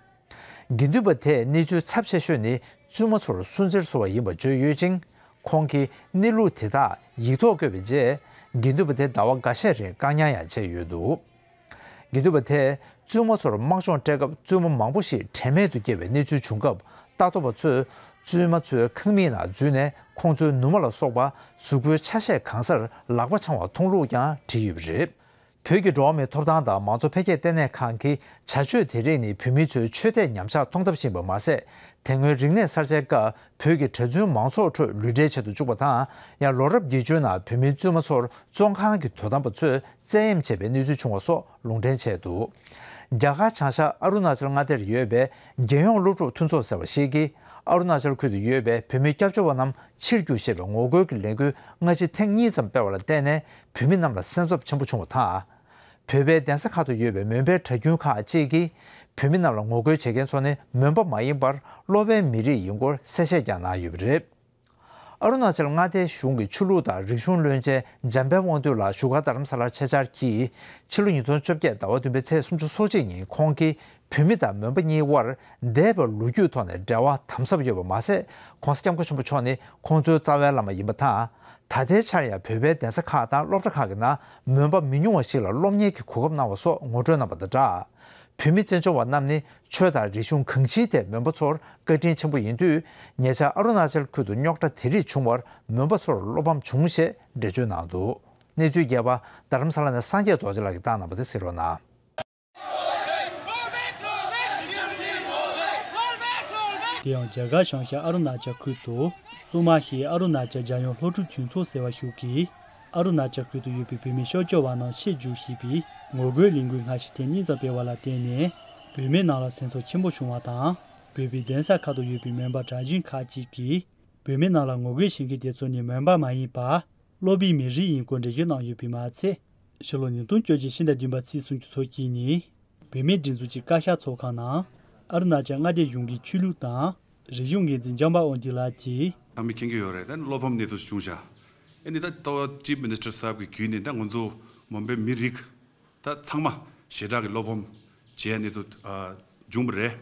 དགེ་འདུན་པ་དེས་གནས་ཚུལ་ཚབས་ཆེ་ཤོས་ནི་བཙུན་མ་ཚོར་སུན་གཙེར་བཟོ་བ་ཡིན་པ་བརྗོད་ཡོད་ཅིང་། ཁོང་གིས་གནས་ལུགས་དེ་དག་ཡིག་ཐོག་བཀོད་པའི་རྗེས། དགེ་འདུན་པ་དེ་ཟླ་བ་འགའ་ཤས་རིང་བཀག་ཉར་ཡང་བྱས་ཡོད་འདུག་དགེ་འདུན་པ་དེས་བཙུན་མ་ཚོར་དམག་སྦྱོང་སྤྲད་སྐབས་བཙུན་མ་མང་པོ་ཞིག་དྲན་མེད་དུ་སྐྱེས་པའི་གནས་ཚུལ་བྱུང་སྐབས། ལྟ་རྟོག་པ་ཚོས་བཙུན་མ་ཚོའི་ཁང་མིག་ནང་འཛུལ་ནས་ཁོང་ཚོའི་ནུ་མ་ལ་སོགས་པ་གཟུགས་པོའི་ཆ་ཤས་གང་སར་ལག་པ་འཆང་བ་མཐོང་ལུགས་ཀྱང་བྲིས་ཡོད་པ་རེད། བོད་ཀྱི་འགྲོ་བ་མིའི་ཐོབ་ཐང་དང་མང་གཙོ་འཕེལ་རྒྱས་ལྟེ་གནས་ཁང་གིས་བྱ་སྤྱོད་དེ་རིགས་ནི་བོད་མི་ཚོའི་ཆོས་དད་ཉམས་ཆག་གཏོང་ཐབས་ཤིག་ཡིན་པ་མ་ཟད། དེ་སྔོན་རིག་གནས་གསར་བརྗེའི་སྐབས་བོད་ཀྱི་གྲྭ་བཙུན་མང་ཚོགས་ཁྲོད་ལུས་འབྲེལ་བྱེད་དུ་བཅུག་པ་དང་། ཡང་ལོ་རབས་བརྒྱད་ཅུའི་ནང་བོད་མིའི་བཙུན་མ་ཚོར་བཙོན་ཁང་གི་དོ་དམ་པ་ཚོས་བཙན་གཡེམ་བྱས་པའི་གནས་ཚུལ་བྱུང་བ་སོགས་ལུང་འདྲེན་བྱས་འདུག་རྒྱ་གར་བྱང་ཤར་ཨ་རུ་ན་ཅལ་མངའ་སྡེར་ཡོད་པའི་རྒྱལ་ཡོངས་སློབ་ཕྲུག་མཐུན་ཚོགས་ཟེར་བ་ཞིག་གིས། ཨ་རུ་ན་ཅལ་ཁུལ་དུ་ཡོད་པའི་བོད་མི་སྐྱབས་བཅོལ་བ་རྣམས་ཕྱིར་རྒྱུགས་ཞེས་པའི་ངོ་རྒོལ་གྱི་ལས་འགུལ་སྔ་ཕྱི་ཐེངས་གཉིས་ཙམ་སྤེལ་བ་ལ་བརྟེན་ནས། བོད་མི་རྣམས་ལ་སེམས་འཚབ་ཆེན་པོ་བྱུང་བ་དང་། བོད་པའི་གདན་ས་ཁག་ཏུ་ཡོད་པའི་མོན་པའི་གྲྭ་རྒྱུན་ཁག་ཅིག་གིས། བོད་མི་རྣམས་ལ་ངོ་རྒོལ་བྱེད་མཁན་ཚོ་ནི་མོན་པ་མ་ཡིན་པར་སློབ་པའི་མི་རིགས་ཡིན་སྐོར་གསལ་བཤད་ཀྱང་གནང་ཡོད་པ་རེད། ཨ་རུ་ན་ཅལ་མངའ་སྡེའི་གཞུང་གི་ཆོས་ལུགས་དང་རིག་གཞུང་བློན་ཆེན་འཇམ་དཔལ་དབང་འདུས་ལགས་བཞུགས་སྒར་རྡ་རམ་ས་ལར་ཆེད་བཅར་གྱིས། ཕྱི་ལོ་ཉིས་སྟོང་བཅོ་བརྒྱད་ཟླ་བ་བདུན་པའི་ཚེས་སོ་གཅིག་ཉིན་ཁོང་གིས། བོད་མི་དང་མོན་པ་གཉིས་དབར་འདས་པའི་ལོ་རྒྱུས་ཐོག་ནས་འབྲེལ་བ་དམ་ཟབ་ཡོད་པ་མ་ཟད། ༸གོང་ས་༸སྐྱབས་མགོན་ཆེན་པོ་མཆོག་ནི་ཁོང་ཚོའི་རྩ་བའི་བླ་མ་ཡིན་པ་དང་། ད་ལྟའི་ཆར་ཡང་བོད་པའི་གདན་ས་ཁག་དང་སློབ་གྲྭ་ཁག་གི་ནང་མོན་པ་མི་ཉུང་བ་ཞིག་ལ་སློབ་གཉེར་གྱི་གོ་སྐབས་གནང་བ་སོགས་ངོ་སྤྲོད་གནང་བ་དང་སྦྲགས། བོད་མི་བཙན་བྱོལ་བ་རྣམས་ནི་ཆོས་དང་རིག་གཞུང་གང་ཅིའི་ཐད་མོན་པ་ཚོར་བཀའ་དྲིན་ཆེན་པོ་ཡིན་དུས། ཉེ་ཆར་ཨ་རུ་ན་ཅལ་ཁུལ་དུ་རྙོག་དྲ་དེ་རིགས་བྱུང་བར་མོན་པ་ཚོར་བློ་ཕམ་བྱུང་ཞེས་འགྲེལ་བརྗོད་གནང་འདུག་གནས་ཚུལ་རྒྱས་པ་རྡ་རམ་ས་ལ་ནས་སངས་རྒྱས་རྡོ་རྗེ་ལགས་ཀྱིས་བཏང་གནང་བ་དེ་གསན་རོགས་གནང་། དེ་ཡང་རྒྱ་གར་བྱང་ཤར་ཨ་རུ་ན་ཅལ་ཁུལ་དུ་སུ་མ་ཧི་ཨ་རུ་ན་ཅལ་རྒྱལ་ཡོངས་སློབ་ཕྲུག་ཆོས་ཚོགས་ཟེར་བ་ཞིག་གིས་ཨ་རུ་ན་ཅལ་ཁུལ་དུ་ཡོད་པའི་བོད་མི་སྐྱབས་བཅོལ་བ་རྣམས་ཕྱིར་རྒྱུགས་ཞེས་པའི་ངོ་རྒོལ་ལས་འགུལ་སྔ་ཕྱི་ཐེངས་གཉིས་ཙམ་སྤེལ་བ་ལ་བརྟེན་ནས་བོད་མི་རྣམས་ལ་སེམས་འཚབ་ཆེན་པོ་བྱུང་བ་དང་། བོད་པའི་གདན་ས་ཁག་ཏུ་ཡོད་པའི་མོན་པ་གྲྭ་རྒྱུན་ཁག་ཅིག་གིས་བོད་མི་རྣམས་ལ་ངོ་རྒོལ་བྱེད་མཁན་དེ་ཚོ་ནི་མོན་པ་མ་ཡིན་པར། སློབ་པའི་མི་རིགས་ཡིན་སྐོར་འགྲེལ་བརྗོད་གནང་ཡོད་པས་མ་ཚད། ཕྱི་ལོ་ཉིས་སྟོང་བཅོ་བརྒྱད་ཕྱི་ཟླ་བདུན་པ་ཚེས་སུམ་ཅུ་ཚོ་གཅིག་ཉིན། བོད་མིའི་སྒྲིག་འཛུགས་ཀྱི་བཀའ་ཤག་ཚོགས་ཁང་ནང་། ཨ་རུ་ན་ཅལ་མངའ་སྡེ་གཞུང་གི་ཆོས་ལུགས་དང་། རིག་གཞུང་འགན་འཛིན་འཇམ་དཔལ་དབང་འདུས་ལགས་ཀྱིས། ཚང་མས་མཁྱེན་གྱི་ཡོད་རེད། ད་བློ་ཕམ་གནས་ཚུལ་བྱུང་ཤག་ཨ་ནི་ད་ལྟ་བ་ཅིབ་མི་ནི་སི་ཊར་གསར་པ་གི་བརྒྱུད་ནས་ད་ང་ཚོ་མོན་པའི་མི་རིགས་ད་ཚང་མ་ཞེ་དྲག་གི་བློ་ཕམ་བྱས་གནས་ཚུལ་ཨ་བྱུང་བ་རེད།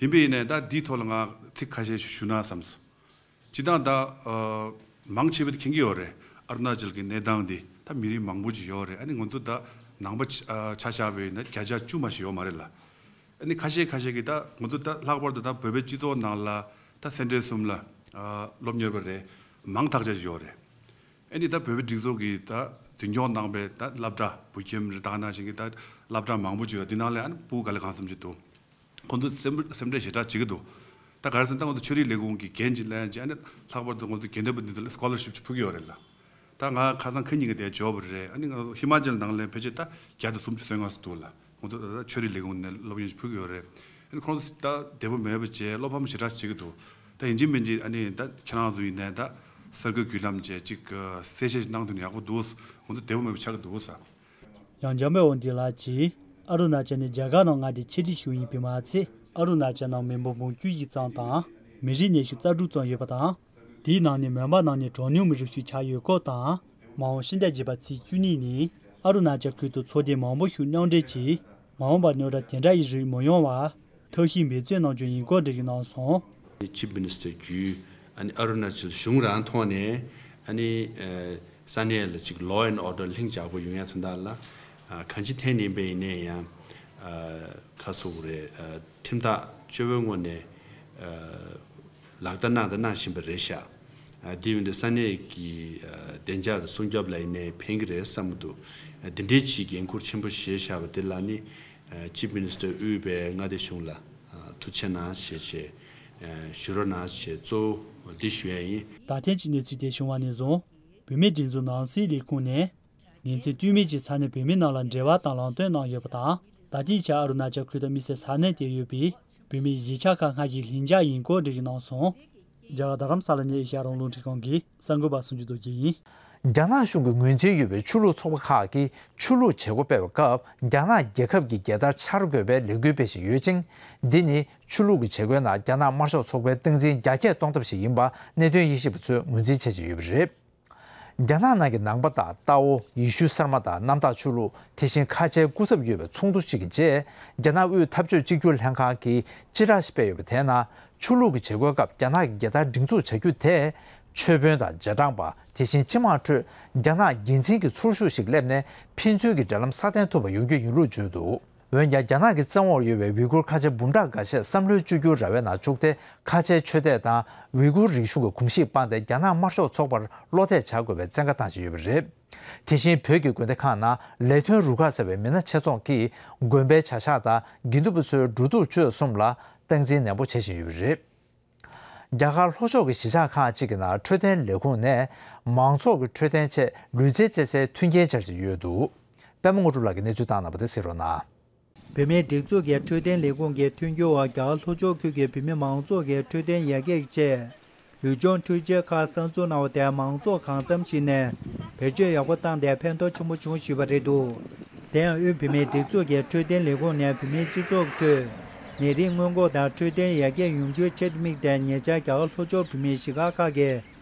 ཡིན་པས་ཡིན་ནའི་ད་འདིའི་ཐོག་ལ་ང་ཚིག་ཁ་ཤས་ཤིག་ཞུ་ན་བསམས། སྤྱིར་བཏང་ད་ཨ་མང་ཆེ་བས་མཁྱེན་གྱི་ཡོད་རེད། ཨ་རུ་ན་ཅལ་གྱི་གནས་སྟངས་འདི་ད་མི་རིགས་མང་པོ་ཅིག་ཡོད་རེད། ཨ་ནི་ང་ཚོ་ད་ནང་པ་ཆ་ཆ་བཞག་པ་ཡིན་ན་བརྒྱ་ཆ་བཅུ་མ་ཞིག་ཡོད་མ་རེད་ལ། ཨ་ནི་ཁ་ཤས་ཁ་ཤས་ཀྱིས་ད་ང་ཚོ་ད་ལྷག་པར་དུ་ད་བོད་པའི་སྤྱི་ཚོགས་ནང་ལ་ད་སེ་འབྲས་གསུམ་ལ་ཨ་སློབ་གཉེར་བ་རེད། མང་དག་ཆ་ཞིག་ཡོད་རེད། ཨ་ནི་ད་བོད་པའི་སྒྲིག་འཛུགས་ཀྱིས་ད་འཛིན་སྐྱོང་གནང་པའི་ད་སློབ་གྲྭ་བོད་ཁྱིམ་རེད། ད་ག་ནང་བཞིན་གྱི་ད་སློབ་གྲྭ་མང་པོ་ཅིག་ཡོད། འདི་ནང་ལ་ཨ་ནི་བུ་ག་ལེ་གང་འཚམ་ཅིག་འདུག་ཁོང་ཚོ་སེམས་སེམས་ཁྲལ་ཞེ་དྲག་བྱེད་ཀྱི་འདུག་ད་ག་རེ་ཟེར་ན་ད་ང་ཚོ་ཆོས་རིག་ལས་ཁུངས་ཀྱི་འགན་ཅིག་ལེན་བྱས། ཨ་ནི་ལྷག་པར་དུ་ང་ཚོ་དགེ་འདུན་པ་འདི་ཚོ་ལ་སི་ཀོ་ལར་ཤིབ་ཅིག་ཕུལ་གྱི་ཡོད་རེད་ལ། ད་ང་ཁ་སང་ཁ་ཉིན་གྱི་དེ་འབྱོར་བ་རེད། ཨ་ནི་ང་ཚོ་ཧི་མ་ཅལ་ནང་ལ་ཕལ་ཆེར་ད་བརྒྱ་དང་སུམ་ཅུ་སོ་ལྔ་ཙམ་འདུག་ལ། ང་ཚོ་ད་ཆོས་རིག་ལས་ཁུངས་ནས་སློབ་ཡོན་ཞིག་ཕུལ་གྱི་ཡོད་རེད། ཨ་ནི་ཁོང་ཚོ་ད་བདེ་པོ་མེད་པ་བྱས། བློ་ཕམ་ཞེ་དྲག་བྱེད་ཀྱི་འདུག་ད་ཡིན་གཅིག་མིན་གཅིག་ཨ་ནི་ད་ཁྱེད་རང་ཚོ་ཡིན་ནའི་ད་གསར་འགོད་བརྒྱུད་ལམ་བྱས་ཅིག་གསལ་བཤད་ཞིག་གནང་ཐུབ་ན་ཡག་པོ་འདུག་ང་ཚོ་བདེ་པོ་མེད་པ་ཆགས་ཀྱི་འདུག་ས། ཡང་འཇམ་དཔལ་དབང་འདུས་ལགས་ཀྱིས་ཨ་རུ་ན་ཅལ་ནི་རྒྱ་གར་ནང་མངའ་སྡེ་ཆེ་གྲས་ཤིག་ཡིན་པས་མ་ཚད། ཨ་རུ་ན་ཅལ་ནང་མི་འབོར་འབུམ་དཀྱུས་ཤིག་ཙམ་དང་མི་རིགས་སྣེ་ཤུགས་རྩ་དྲུག་ཙམ་ཡོད་པ་དང་། དེའི་ནང་ནས་མོན་པ་ནང་ནས་གྲངས་ཉུང་མི་རིགས་ཤིག་ཆགས་ཡོད་སྐོར་དང་། མ་འོངས་ཕྱི་ཟླ་བརྒྱད་པ་ཚེས་བཅུ་གཉིས་ཉིན་ཨ་རུ་ན་ཅལ་ཁུལ་དུ་ཚོགས་སྡེ་མང་པོ་ཞིག་མཉམ་འབྲེལ་གྱིས་མ་འོངས་པར་རྙོག་དྲ་དེ་འདྲ་ཡི་རིགས་མི་ཡོང་བར་ཐབས་ཤེས་འབད་བརྩོན་གནང་རྒྱུ་ཡིན་སྐོར་འགྲེལ་བརྗོད་གནང་སོང་། ཅིབ་མི་ནི་སི་ཊར་བརྒྱུད་ཨ་ནི་ཨ་རུ་ན་ཅལ་གཞུང་རང་ཐོག་ནས་ཨ་ནི་ས་གནས་ལ་ཅིག་law and order ལྷིང་འཇགས་པོ་ཡོང་ཡ་དོན་དག་ལ་གང་ཅི་ཐད་ནས་ཡིན་པ་ཡིན་ནའི་ཡང་ཁ་སོ་རེད། ཁྲིམས་ཐག་བཅད་པའི་ངོས་ནས་ལག་བསྟར་གནང་དང་གནང་བཞིན་པ་རེད་ཤག་དེ་ཡིན་དུས་ས་གནས་ཀྱི་བདེ་འཇགས་དང་སྲུང་སྐྱོབ་ལ་ཡིན་ནའི་ཕན་གྱི་རེད་བསམ་གྱི་འདུག་འདི་འདྲའི་ཅིག་འགན་འཁུར་ཆེན་པོ་བཞེས་བཞག་པ་དེ་ལ་ནི་ཅིབ་མི་ནི་སི་ཊར་དབུས་པའི་མངའ་སྡེ་གཞུང་ལ་ཐུགས་རྗེ་གནང་ཞེས་བྱས་ཞུ་རོགས་གནང་ཞེས་གཙོ་བོ་འདི་ཞུ་ཡ་ཡིན། ད་ཐེངས་ཀྱི་གནས་ཚུལ་དེ་བྱུང་བ་ནས་བཟུང་བོད་མིའི་སྒྲིག་འཛུགས་ནང་སྲིད་ལས་ཁུངས་ནས། ཉིན་མཚན་ལྟོས་མེད་ཀྱིས་ས་གནས་བོད་མི་རྣམས་ལ་འབྲེལ་བ་དང་ལམ་སྟོན་གནང་ཡོད་པ་དང་། ད་ཐེངས་ཀྱི་ཨ་རུ་ན་ཅལ་ཁུལ་དུ་དམིགས་བསལ་ས་གནས་དེར་ཡོད་པའི་བོད་མིའི་གཞིས་ཆགས་ཁག་སྔར་བཞིན་ལྷིང་འཇགས་ཡིན་སྐོར་འགྲེལ་བརྗོད་གནང་སོང་། རྒྱ་གར་རྡ་རམ་ས་ལ་ནས་ཨེ་ཤ་ཡ་རང་དབང་རླུང་འཕྲིན་ཁང་གི་གསར་འགོད་པ་སུམ་ཅུ་རྡོ་རྗེ་ཡིན། རྒྱ་ནག་གཞུང་གི་ངོས་འཛིན་ཡོད་པའི་ཆོས་ལུགས་ཚོགས་པ་ཁག་གིས་ཆོས་ལུགས་བྱེད་སྒོ་སྤེལ་བའི་སྐབས། རྒྱ་ནག་རྒྱལ་ཁབ་ཀྱི་རྒྱལ་དར་འཕྱར་དགོས་པའི་ལས་འགུལ་སྤེལ་བཞིན་ཡོད་ཅིང་། འདི་ནི་ཆོས་ལུགས་ཀྱི་བྱེད་སྒོའི་ནང་རྒྱ་ནག་དམར་ཤོག་ཚོགས་པའི་སྟངས་འཛིན་རྒྱ་སྐྱེད་གཏོང་ཐབས་ཤིག་ཡིན་པ་གནད་དོན་དབྱེ་ཞིབ་པ་ཚོས་ངོས་འཛིན་བྱེད་བཞིན་ཡོད་པ་རེད། རྒྱ་ནག་ནང་གི་ནང་པ་དང་ཏའོ། ཡེ་ཤུ་གསར་མ་དང་གནམ་བདག་ཆོས་ལུགས། དེ་བཞིན་ཁ་ཆེའི་སྐུ་ཚབ་ཡོད་པའི་ཚོགས་འདུ་ཞིག་གི་རྗེས། རྒྱ་ནག་དབུས་འཐབ་ཕྱོགས་གཅིག་གྱུར་ལྷན་ཁང་གིས་སྤྱི་བསྒྲགས་ཤིག་སྤེལ་ཡོད་པ་དེའི་ནང་། ཆོས་ལུགས་ཀྱི་བྱེད་སྒོའི་སྐབས་རྒྱ་ནག་གི་རྒྱལ་དར་སྒྲེང་འཛུགས་བྱ་རྒྱུ་དེས། ཆོས་དཔོན་དང་རྗེས་འབྲང་པ། དེ་བཞིན་སྤྱི་དམངས་ཁྲོད་རྒྱ་ནག་འགན་འཛིན་གྱི་ཚོར་ཤུགས་ཤིག་སླེབས་ནས། ཕན་ཚུན་གྱི་འབྲེལ་ལམ་སྲ་བརྟན་ཐུབ་པ་ཡོང་རྒྱུ་ཡིན་ལུགས་བརྗོད་འདུག། འོན་ཀྱང་། རྒྱ་ནག་གི་བཙན་འོག་ཡོད་པའི་ཝི་གུར་ཁ་ཆེ་འབུམ་ཕྲག་འགའ་ཤས་བསམ་བློའི་བཅོས་བསྒྱུར་ར་བའི་ནང་བཅུག་སྟེ། ཁ་ཆེའི་ཆོས་དད་དང་ཝི་གུར་རིག་གཞུང་གི་གོམས་གཤིས་སྤངས་ཏེ། རྒྱ་ནག་དམར་ཤོག་ཚོགས་པར་བློ་གཏད་བྱ་དགོས་པའི་བཙན་བཀའ་བཏང་བཞིན་ཡོད་པ་རེད། དེ་བཞིན་བོད་ཀྱི་དགོན་སྡེ་ཁག་ནང་ལས་དོན་རུ་ཁག་ཟེར་བའི་མི་སྣ་ཆེད་ཚོགས་ཀྱིས་དགོན་པའི་བྱ་གཞག་དང་དགེ་འདུན་པ་ཚོའི་འགྲོ་འདུག་སྤྱོད་གསུམ་ལ་སྟངས་འཛིན་ནན་པོ་བྱེད་བཞིན་ཡོད་པ་རེད། རྒྱ་གར་ལྷོ་ཕྱོགས་ཀྱི་གཞིས་ཆགས་ཁག་ཅིག་གི་ནང་འཕྲོད་བསྟེན་ལས་ཁུངས་ནས་མང་ཚོགས་ཀྱི་འཕྲོད་བསྟེན་ཆེད་ལུས་རྩལ་རྩེད་སའི་མཐུན་རྐྱེན་སྦྱར་བཞིན་ཡོད་འདུག། པད་མ་དངོས་གྲུབ་ལགས་ཀྱིས་གནས་ཚུལ་བཏང་གནང་བ་དེ་གསན་རོགས་གནང་། བོད་མིའི་སྒྲིག་འཛུགས་ཀྱི་འཕྲོད་བསྟེན་ལས་ཁུངས་ཀྱི་མཐུན་འགྱུར་འོག་རྒྱ་གར་ལྷོ་ཕྱོགས་ཁུལ་གྱི་བོད་མི་མང་ཚོགས་ཀྱི་འཕྲོད་བསྟེན་ཡར་རྒྱས་ཀྱི་ཆེད། ལུས་སྦྱོང་འཕྲུལ་ཆས་ཁག་གསར་འཛུགས་གནང་བ་དེ་མང་ཚོགས་གང་འཚམ་ཞིག་ནས་བེད་སྤྱོད་ཡག་པོ་བཏང་སྟེ་ཕན་ཐོགས་ཆེན་པོ་བྱུང་ཞུས་པ་རེད་འདུག། དེ་ཡང་དབུས་བོད་མིའི་སྒྲིག་འཛུགས་ཀྱི་འཕྲོད་བསྟེན་ལས་ཁུངས་ནས་བོད་མིའི་སྤྱི་ཚོགས་ཁྲོད་ནད་རིགས་སྔོན་འགོག་དང་འཕྲོད་བསྟེན་ཡར་རྒྱས་ཡོང་རྒྱུའི་ཆེད་དུ་དམིགས་ཏེ། ཉེ་ཆར་རྒྱ་གར་ལྷོ་ཕྱོགས་བོད་མིའི་གཞིས་སྒར་ཁག་གི་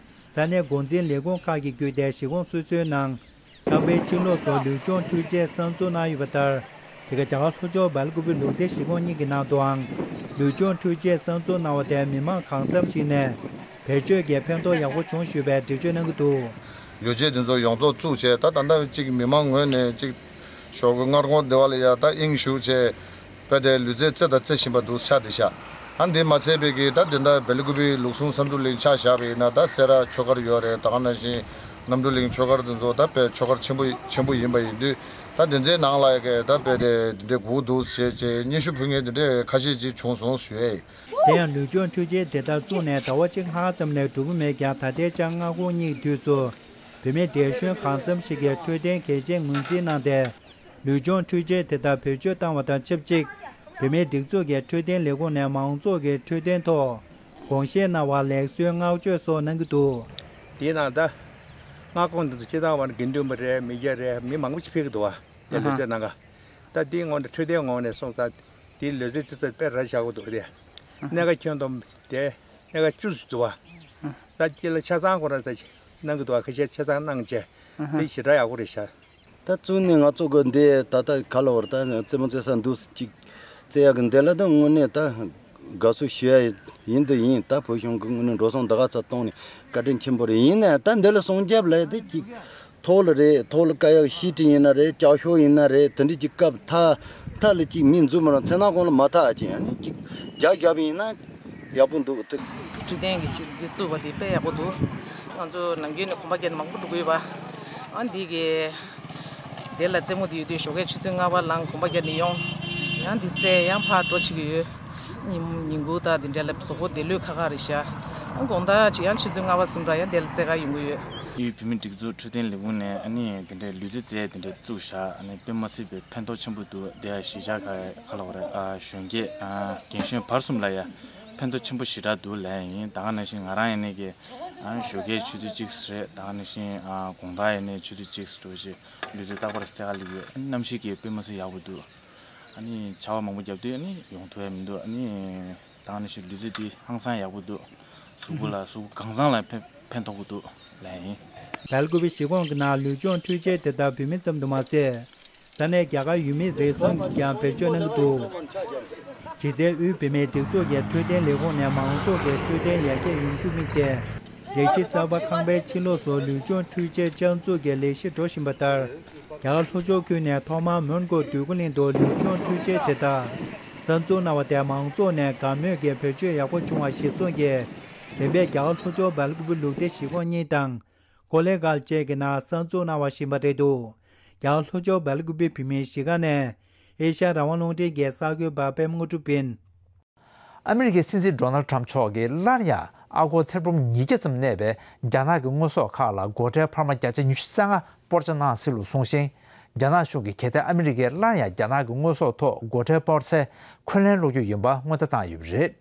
ས་གནས་འགོ་འཛིན་ལས་ཁུངས་ཁག་གིས་བརྒྱུད་དེ་གཞིས་ཁོངས་སོ་སོའི་ནང་ཁང་པའི་ཕྱི་ལོགས་སུ་ལུས་སྦྱོང་འཕྲུལ་ཆས་གསར་འཛུགས་གནང་ཡོད་པ་ལྟར། དེ་ག་རྒྱ་གར་ལྷོ་ཕྱོགས་སྦེལ་ཀུ་པེ་ལུགས་བདེ་གཞིས་ཁོངས་གཉིས་ཀྱི་ནང་དུའང་ལུས་སྦྱོང་འཕྲུལ་ཆས་གསར་འཛུགས་གནང་བ་དེ་མི་མང་གང་འཚམ་ཞིག་ནས་བེད་སྤྱོད་ཀྱིས་ཕན་ཐོགས་ཡག་པོ་བྱུང་ཞུས་པའི་འགྲེལ་བརྗོད་གནང་གི་འདུག། ལུས་རྩལ་འདི་ཚོ་ཡོངས་རྫོགས་བཙུགས་བྱས། ད་ད་ལྟ་གཅིག་མི་མང་ངོས་ནས་གཅིག་ཞོགས་ཀྱི་སྔ་དགོང་དེ་བ་ལ་ཡ་ད་དབྱིངས་ཞུགས་བྱས། དཔེ་དེ་ལུས་རྩལ་རྩེ་དང་རྩེ་བཞིན་པ་འདུག་ཆགས་བསྡད་ཤག། ཨ་འདི་མ་ཚད་པའི་གི་ད་དེ་འདྲ་སྦེལ་ཀུ་པེ་ལུགས་ཟུང་བསམ་གྲུབ་གླིང་ཆ་བཞག་པ་ཡིན་ན། ད་སེ་ར་ཆོས་སྒར་ཡོད་རེད། ད་ག་ནང་བཞིན་གནམ་གྲུ་གླིང་ཆོས་སྒར་དེ་ཚོ་ད་དཔེ་ཆོས་སྒར་ཆེན་པོ་ཆེན་པོ་ཡིན་པ་ཡིན་དུས། ད་དེ་ཚོའི་ནང་ལ་ཡ་གི་ད་དཔེ་དེ་དེ་འདྲའི་སྒུག་འདུག་ཞེས་བྱས་སྙན་ཞུ་ཕུལ་མཁན་དེ་འདྲའི་ཁ་ཤས་ཅིག་བྱུང་སོང་ཞུ་ཡས། དེ་ཡང་ལུས་སྦྱོང་འཕྲུལ་ཆས་དེ་དག་བཙུགས་ནས་ཟླ་བ་གཅིག་ལྷག་ཙམ་ལས་འགྲོ་གི་མེད་ཀྱང་། ད་ལྟའི་ཆར་སྔ་དགོང་གཉིས་དུས་སུ་བོད་མི་བགྲེས་གཞོན་གང་འཚམ་ཞིག་གིས་འཕྲོད་བསྟེན་གལ་ཆེར་ངོས་འཛིན་གནང་སྟེ། ལུས་སྦྱོང་འཕྲུལ་ཆས་དེ་དག་བེད་སྤྱོད་བཏང་བ་དང་ཆབས་ཅིག། བོད་མིའི་སྒྲིག་འཛུགས་ཀྱི་འཕྲོད་བསྟེན་ལས་ཁུངས་ནས་མང་ཚོགས་ཀྱི་འཕྲོད་བསྟེན་ཐོག་དགོངས་བཞེས་གནང་བར་ལེགས་གསོའི་བསྔགས་བརྗོད་སོགས་གནང་གི་འདུག། དེའི་ནང་ད་སྔ་དགོང་དེ་ཚོ་སྤྱིར་བཏང་བ་ནི་དགེ་འདུན་པ་རེད། མི་སྐྱ་རེད། མི་མང་པོ་ཞིག་ཕེབས་ཀྱི་འདུག་བ། དེ་ལུས་རྩལ་གནང་ག། ད་དེའི་ངོས་ནས་འཕྲོད་བསྟེན་ངོས་ནས་སོང་ཙང་དེའི་ལུས་རྩལ་ཅི་ཙམ་དཔེ་ར་བཞག་གི་འདུག་རེད། གནད་འགག་ཁྱོན་བསྡོམས་དེ་གནད་འགག་བཅུ་ཙམ་འདུག་བ། ད་སྤྱི་ལ་ཆ་ཚང་ཁོ་རང་ད་གནང་གི་འདུག་བ། ཁ་ཤས་ཆ་ཚང་གནང་བྱས་དེ་ཞེ་དྲག་ཡག་པོ་རེད་ཤག། ད་བཙུགས་ནས་ང་ཚོ་གི་འདི་ད་ལྟ་ག་ལ་བར་ད་རྩེད་མོ་རྩེ་ས་འདུག་ཅིག་རྩེ་ཡག་གི་འདི་ལ་ད་དངོས་གནས་ད་དགའ་བསུ་ཞུ་ཡ་ཡིན་དུ་ཡིན། ད་བོད་གཞུང་གི་དངོས་གནས་འགྲོ་སོང་ད་ག་ཚ་གཏོང་ནས་བཀའ་དྲིན་ཆེན་པོ་རེད། ཡིན་ནའི་ད་འདི་ལ་སྲུང་སྐྱོབ་ལས་དེ་ཅིག་ཐོག་ལ་རེད། ཐོག་ལ་དཀའ་ཡག་ཤི་ཁྲི་ཡིན་ན་རེད། ལྕགས་ཤོག་ཡིན་ན་རེད། དེ་འདྲ་ཅིག་བཀབ་མཐའ་མཐའ་ལ་ཅིག་མི་འཛུལ་མ་རུང་མཚན་ནག་གོང་ལ་མ་ཐག་ཅིག་ཨ་ནི་ཅིག་རྒྱ་རྒྱབ་ཡིན་ན། ཡག་པོ་འདུག་ཐུགས། འཕྲོད་བསྟེན་གྱི་ཆེད་འདི་བཙུགས་པ་འདི་དཔེ་ཡག་པོ་འདུག། ང་ཚོ་ནམ་རྒྱུན་ནས་གོམ་པ་རྒྱག་ནས་མང་པོ་འགྲོ་གི་ཡོད་པ། ཨ་འདི་གི་དེ་ལ་རྩེད་མོ་འདི་ཡོད་དུས་ཞོགས་ཀས་ཆུ་ཚོད་ལྔ་པ་ལངས་གོམ་པ་རྒྱག་ནས་ཡོང་། ཡང་འདི་རྩེ་ཡང་ཕར་འགྲོ་བྱེད་ཀྱི་ཡོད། ཉིན་ཉིན་གུང་དང་འདི་འདྲ་ལ་གཟུགས་པོ་བདེ་ལོས་ཁག་ཁག་རེད་ཤག། ཨ་དགོང་དག་ཅིག་ཡང་ཆུ་ཚོད་ལྔ་པ་ཙམ་ར་ཡང་དེ་ལ་རྩེད་གར་ཡོང་གི་ཡོད། དབུས་བོད་མིའི་སྒྲིག་འཛུགས་འཕྲོད་བསྟེན་ལས་ཁུངས་ནས་ཨ་ནི་དེ་འདྲའི་ལུས་རྩལ་རྩེད་ཡ་དེ་འདྲ་བཙུགས་བཞག། ཨ་ནི་དཔེ་མ་སྲིད་པའི་ཕན་ཐོགས་ཆེན་པོ་འདུག། དེ་ཡང་གཞིས་ཆགས་ཁག་ཁག་ལ་བ་རེད། ཨ་གཞོན་སྐྱེས་ཨ་རྒན་གཞོན་བར་གསུམ་ལ་ཡ་ཕན་ཐོགས་ཆེན་པོ་ཞེ་དྲག་འདུག་ལབ་ཡ་ཡིན། ད་ག་ནང་བཞིན་ང་རང་ཡིན་ནའི་གི་ཨ་ཞོགས་ཀས་ཆུ་ཚོད་གཅིག་རེད། ད་ག་ནང་བཞིན་ཨ་དགོང་དག་ཡིན་ནའི་ཆུ་ཚོད་གཅིག་འགྲོ་ཞིག་ལུས་རྩལ་རྟག་པར་རྩེ་ག་སླེབས་ཡོད། གནམ་གཤིས་ཀྱི་དཔེ་མ་སྲིད་ཡག་པོ་འདུག། ཨ་ནི་བྱ་བ་མང་པོ་བརྒྱབ་དུས་ཨ་ནི་ཡོང་ཐུབ་ཡ་མི་འདུག། ཨ་ནི། དང་ནི་ཞིག་ལུས་རྩལ་འདི་ཧང་སང་ཡག་པོ་འདུག། གཟུགས་པོ་ལ་གཟུགས་པོ་གང་ཚང་ལ་ཕན་ཕན་ཐོགས་པོ་འདུག་ལབ་ཡིན། སྦེལ་ཀོབ་གཞིས་ཁོངས་ཀྱི་ནང་ལུས་སྦྱོང་འཕྲུལ་ཆས་དེ་དག་བོད་མི་ཙམ་དུ་མ་ཟད། ས་གནས་རྒྱ་གར་ཡུལ་མི་རེ་ཟུང་གིས་ཀྱང་བེད་སྤྱོད་གནང་གི་འདུག། གཞི་རྩའི་དབུས་བོད་མིའི་སྒྲིག་འཛུགས་ཀྱི་འཕྲོད་བསྟེན་ལས་ཁུངས་ནས་མང་ཚོགས་ཀྱི་འཕྲོད་བསྟེན་ཡར་རྒྱས་ཡོང་རྒྱུ་དམིགས་ཏེ། ལས་གཞི་གསར་པ་ཁང་པའི་ཕྱི་ལོགས་སུ་ལུས་སྦྱོང་འཕྲུལ་ཆས་བཅའ་འཛུགས་ཀྱི་ལས་གཞི་འགྲོ་བཞིན་པ་ལྟར། རྒྱ་གར་ལྷོ་ཕྱོགས་ཁུལ་ནས་ཐོག་མར་མོན་གྷོ་འདོད་རྒུ་གླིང་དུ་ལུས་སྦྱོང་འཕྲུལ་ཆས་དེ་དག་གསར་འཛུགས་གནང་བ་དེ་མང་ཚོགས་ནས་དགའ་མོས་ཀྱི་བེད་སྤྱོད་ཡག་པོ་བྱུང་བ་གཞིར་བཟུང་གིས། དེ་བས་རྒྱ་གར་ལྷོ་ཕྱོགས་སྦེལ་ཀོབ་ལུགས་བདེ་གཞིས་ཁོངས་གཉིས་དང་། ཀོ་ལེ་གྷལ་བཅས་ཀྱི་ནང་གསར་འཛུགས་གནང་བ་བཞིན་པ་རེད་འདུག། རྒྱ་གར་ལྷོ་ཕྱོགས་སྦེལ་ཀོབ་བོད་མིའི་གཞིས་ཀ་ནས་ཨེ་ཤ་ཡ་རང་དབང་རླུང་འཕྲིན་གྱི་གསར་འགོད་པ་པད་མ་དངོས་གྲུབ་ཡིན། ཨ་མི་རི་ཀའི་སྲིད་འཛིན་ཌོ་ནལ་ཌི་ཊརམ་ཕི་མཆོག་གིས་སླར་ཡང་ཨ་སྒོར་ཐེར་འབུམ་ཉིས་བརྒྱ་ཙམ་གནས་པའི་རྒྱ་ནག་གི་དངོས་ཟོག་ཁག་ལ་སྒོ་ཁྲལ་འཕར་མ་བརྒྱ་ཆ་ཉི་ཤུ་རྩ་ལྔ་སྤོར་ཆ་གནང་སྲིད་ལུགས་གསུངས་ཤིང་། རྒྱ་ནག་གཞུང་གིས་གལ་ཏེ་ཨ་མི་རི་ཀས་སླར་ཡང་རྒྱ་ནག་གི་དངོས་ཟོག་ཐོག་སྒོ་ཁྲལ་སྤོར་སའི་འཁོན་ལན་སློག་རྒྱུ་ཡིན་པ་སྔོན་བརྡ་བཏང་ཡོད་པ་རེད།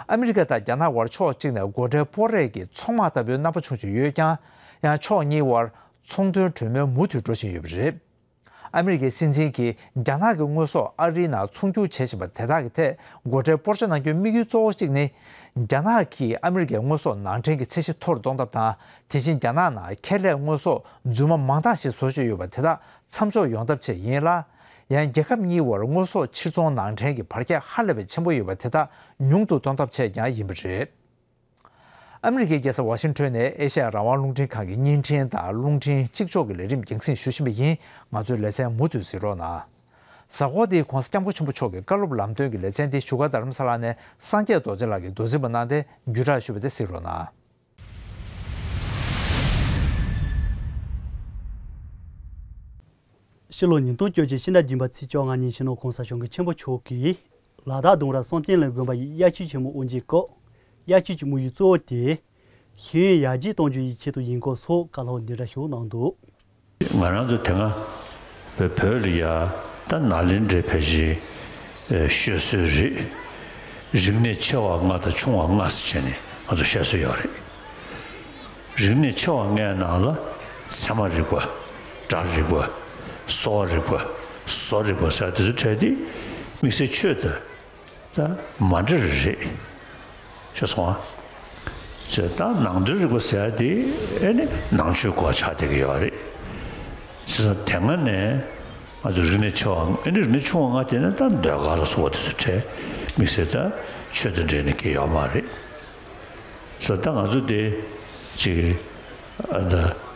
ཨ་མི་རི་ཀ་དང་རྒྱ་ནག་དབར་ཕྱོགས་གཅིག་ནས་སྒོ་ཁྲལ་སྤོར་རེས་ཀྱི་ཚོང་དམག་ལྟ་བུའི་རྣམ་པ་བྱུང་བཞིན་ཡོད་ཀྱང་། ཡང་ཕྱོགས་གཉིས་དབར་ ཚོང་དོན་གྲོས་མོལ་མུ་མཐུད་འགྲོ་བཞིན་ཡོད་པ་རེད། ཨ་མི་རི་ཀའི་སྲིད་འཛིན་གྱིས་རྒྱ་ནག་གི་དངོས་ཟོག་ཨ་རིའི་ནང་ཚོང་སྒྱུར་བྱེད་བཞིན་པ་དེ་དག་གི་ཐད་སྒོ་ཁྲལ་སྤོར་ཆ་གནང་རྒྱུའི་དམིགས་ཡུལ་གཙོ་བོ་གཅིག་ནི། རྒྱ་ནག་གིས་ཨ་མི་རི་ཀའི་དངོས་ཟོག་ནང་འདྲེན་གྱི་ཚད་གཞི་མཐོ་རུ་གཏོང་ཐབས་དང་། དེ་བཞིན་རྒྱ་ནག་ནང་ཁེ་ལས་དངོས་ཟོག་རྫུན་མ་མང་དག་ཞིག་བཟོ་བཞིན་ཡོད་པ་དེ་དག་མཚམས་འཇོག་ཡོང་ཐབས་ཆེད་ཡིན་ལ། ཡང་རྒྱལ་ཁབ་གཉིས་བར་དངོས་ཟོག་ཕྱིར་ཚོང་ནང་འདྲེན་གྱི་བར་ཁྱད་ཧ་ལས་པའི་ཆེན་པོ་ཡོད་པ་དེ་དག་ཉུང་དུ་གཏོང་ཐབས་ཆེད་ཀྱང་ཡིན་པ་རེད། ཨ་མི་རི་ཀའི་རྒྱལ་ས་ཝ་ཤིང་ཊོན་ནས་ཨེ་ཤ་ཡ་རང་དབང་རླུང་འཕྲིན་ཁང་གི་བརྙན་འཕྲིན་དང་རླུང་འཕྲིན་གཅིག་ལྕོགས་ཀྱི་ལས་རིམ་རྒྱང་སྲིང་ཞུ་བཞིན་པ་ཡིན། ང་ཚོའི་ལེ་ཚན་མུ་མཐུད་གཟིགས་རོགས་གནང་། གཟའ་འཁོར་འདིའི་གོང་ས་སྐྱབས་མགོན་ཆེན་པོ་མཆོག་གི་བཀའ་སློབ་ལམ་སྟོན་གྱི་ལེ་ཚན་འདི་བཞུགས་སྒར་རྡ་རམ་ས་ལ་ནས་སངས་རྒྱས་རྡོ་རྗེ་ལགས་ཀྱིས་མདོ་འཛིན་པ་གནང་སྟེ་བརྒྱུད་བསྒྲགས་ཞུས་པ་དེ་གཟིགས་རོགས་གནང་། ཕྱི་ལོ་ཉིས་སྟོང་བཅོ་བརྒྱད་ཕྱི་ཟླ་བདུན་པ་ཚེས་བཅོ་ལྔ་ཉིན་སྤྱི་ནོར་༸གོང་ས་༸སྐྱབས་མགོན་ཆེན་པོ་མཆོག་གིས་ལ་དྭགས་ལྡུམ་ར་གསུང་རྟེན་གླིང་དགོན་པ་ཡི་དབྱར་ཆོས་ཆེན་མོ་དབུ་འབྱེད་སྐབས། དབྱར་ཆོས་ཀྱི་དམིགས་ཡུལ་གཙོ་བོ་དེ་ཤེས་ཡོན་ཡར་རྒྱས་གཏོང་རྒྱུ་ཡི་ཆེད་དུ་ཡིན་སྐོར་སོགས་བཀའ་སློབ་འདི་འདྲ་ཞུ་གནང་འདུག། ང་རང་ཚོ་དེ་སྔ་བོད་ལ་ཡ་ད་ནཱ་ལེནྡྲའི་ཕལ་ཆེར་ཤོད་སྲོལ་རེད། རིག་གནས་ཆེ་བ་ལྔ་དང་ཆུང་བ་ལྔ་ཟེར་བྱས་ནས་ང་ཚོ་བཤད་སྲོལ་ཡོད་རེད། རིག་གནས་ཆེ་བ་ལྔའི་ནང་ལ་ཚད་མ་རིག་པ། སྒྲ་རིག་པ། གསོ་བ་རིག་པ། བཟོ་རིག་པ་ཟེར་དེ་ཚོའི་གྲས་དེ་དམིགས་བསལ་ཆོས་དང་ད་མ་འདྲ་རེད། ཤེས་སོང་ཨ། ཅེས་ད་ནང་དོན་རིག་པ་ཟེར་ཡ་དེ་ཨེ་ནི་ནང་ཆོས་སྐོར་ཆགས་བསྡད་ཀྱི་ཡོད་རེད། བྱས་ཙང་དེ་སྔ་ནས་ང་ཚོ་རིག་གནས་ཆེ་བ་ཨེ་ནི་རིག་གནས་ཆུང་བ་ལྔ་དེ་ནི་ད་ཟློས་གར་ལ་སོགས་པ་དེ་ཚོའི་གྲས་དམིགས་བསལ་ད་ཆོས་དང་འབྲེལ་ནས་སྐྱེས་ཡོད་མ་རེད། ས་ད་ང་ཚོ་དེ་ཅིག་ཨ་ད་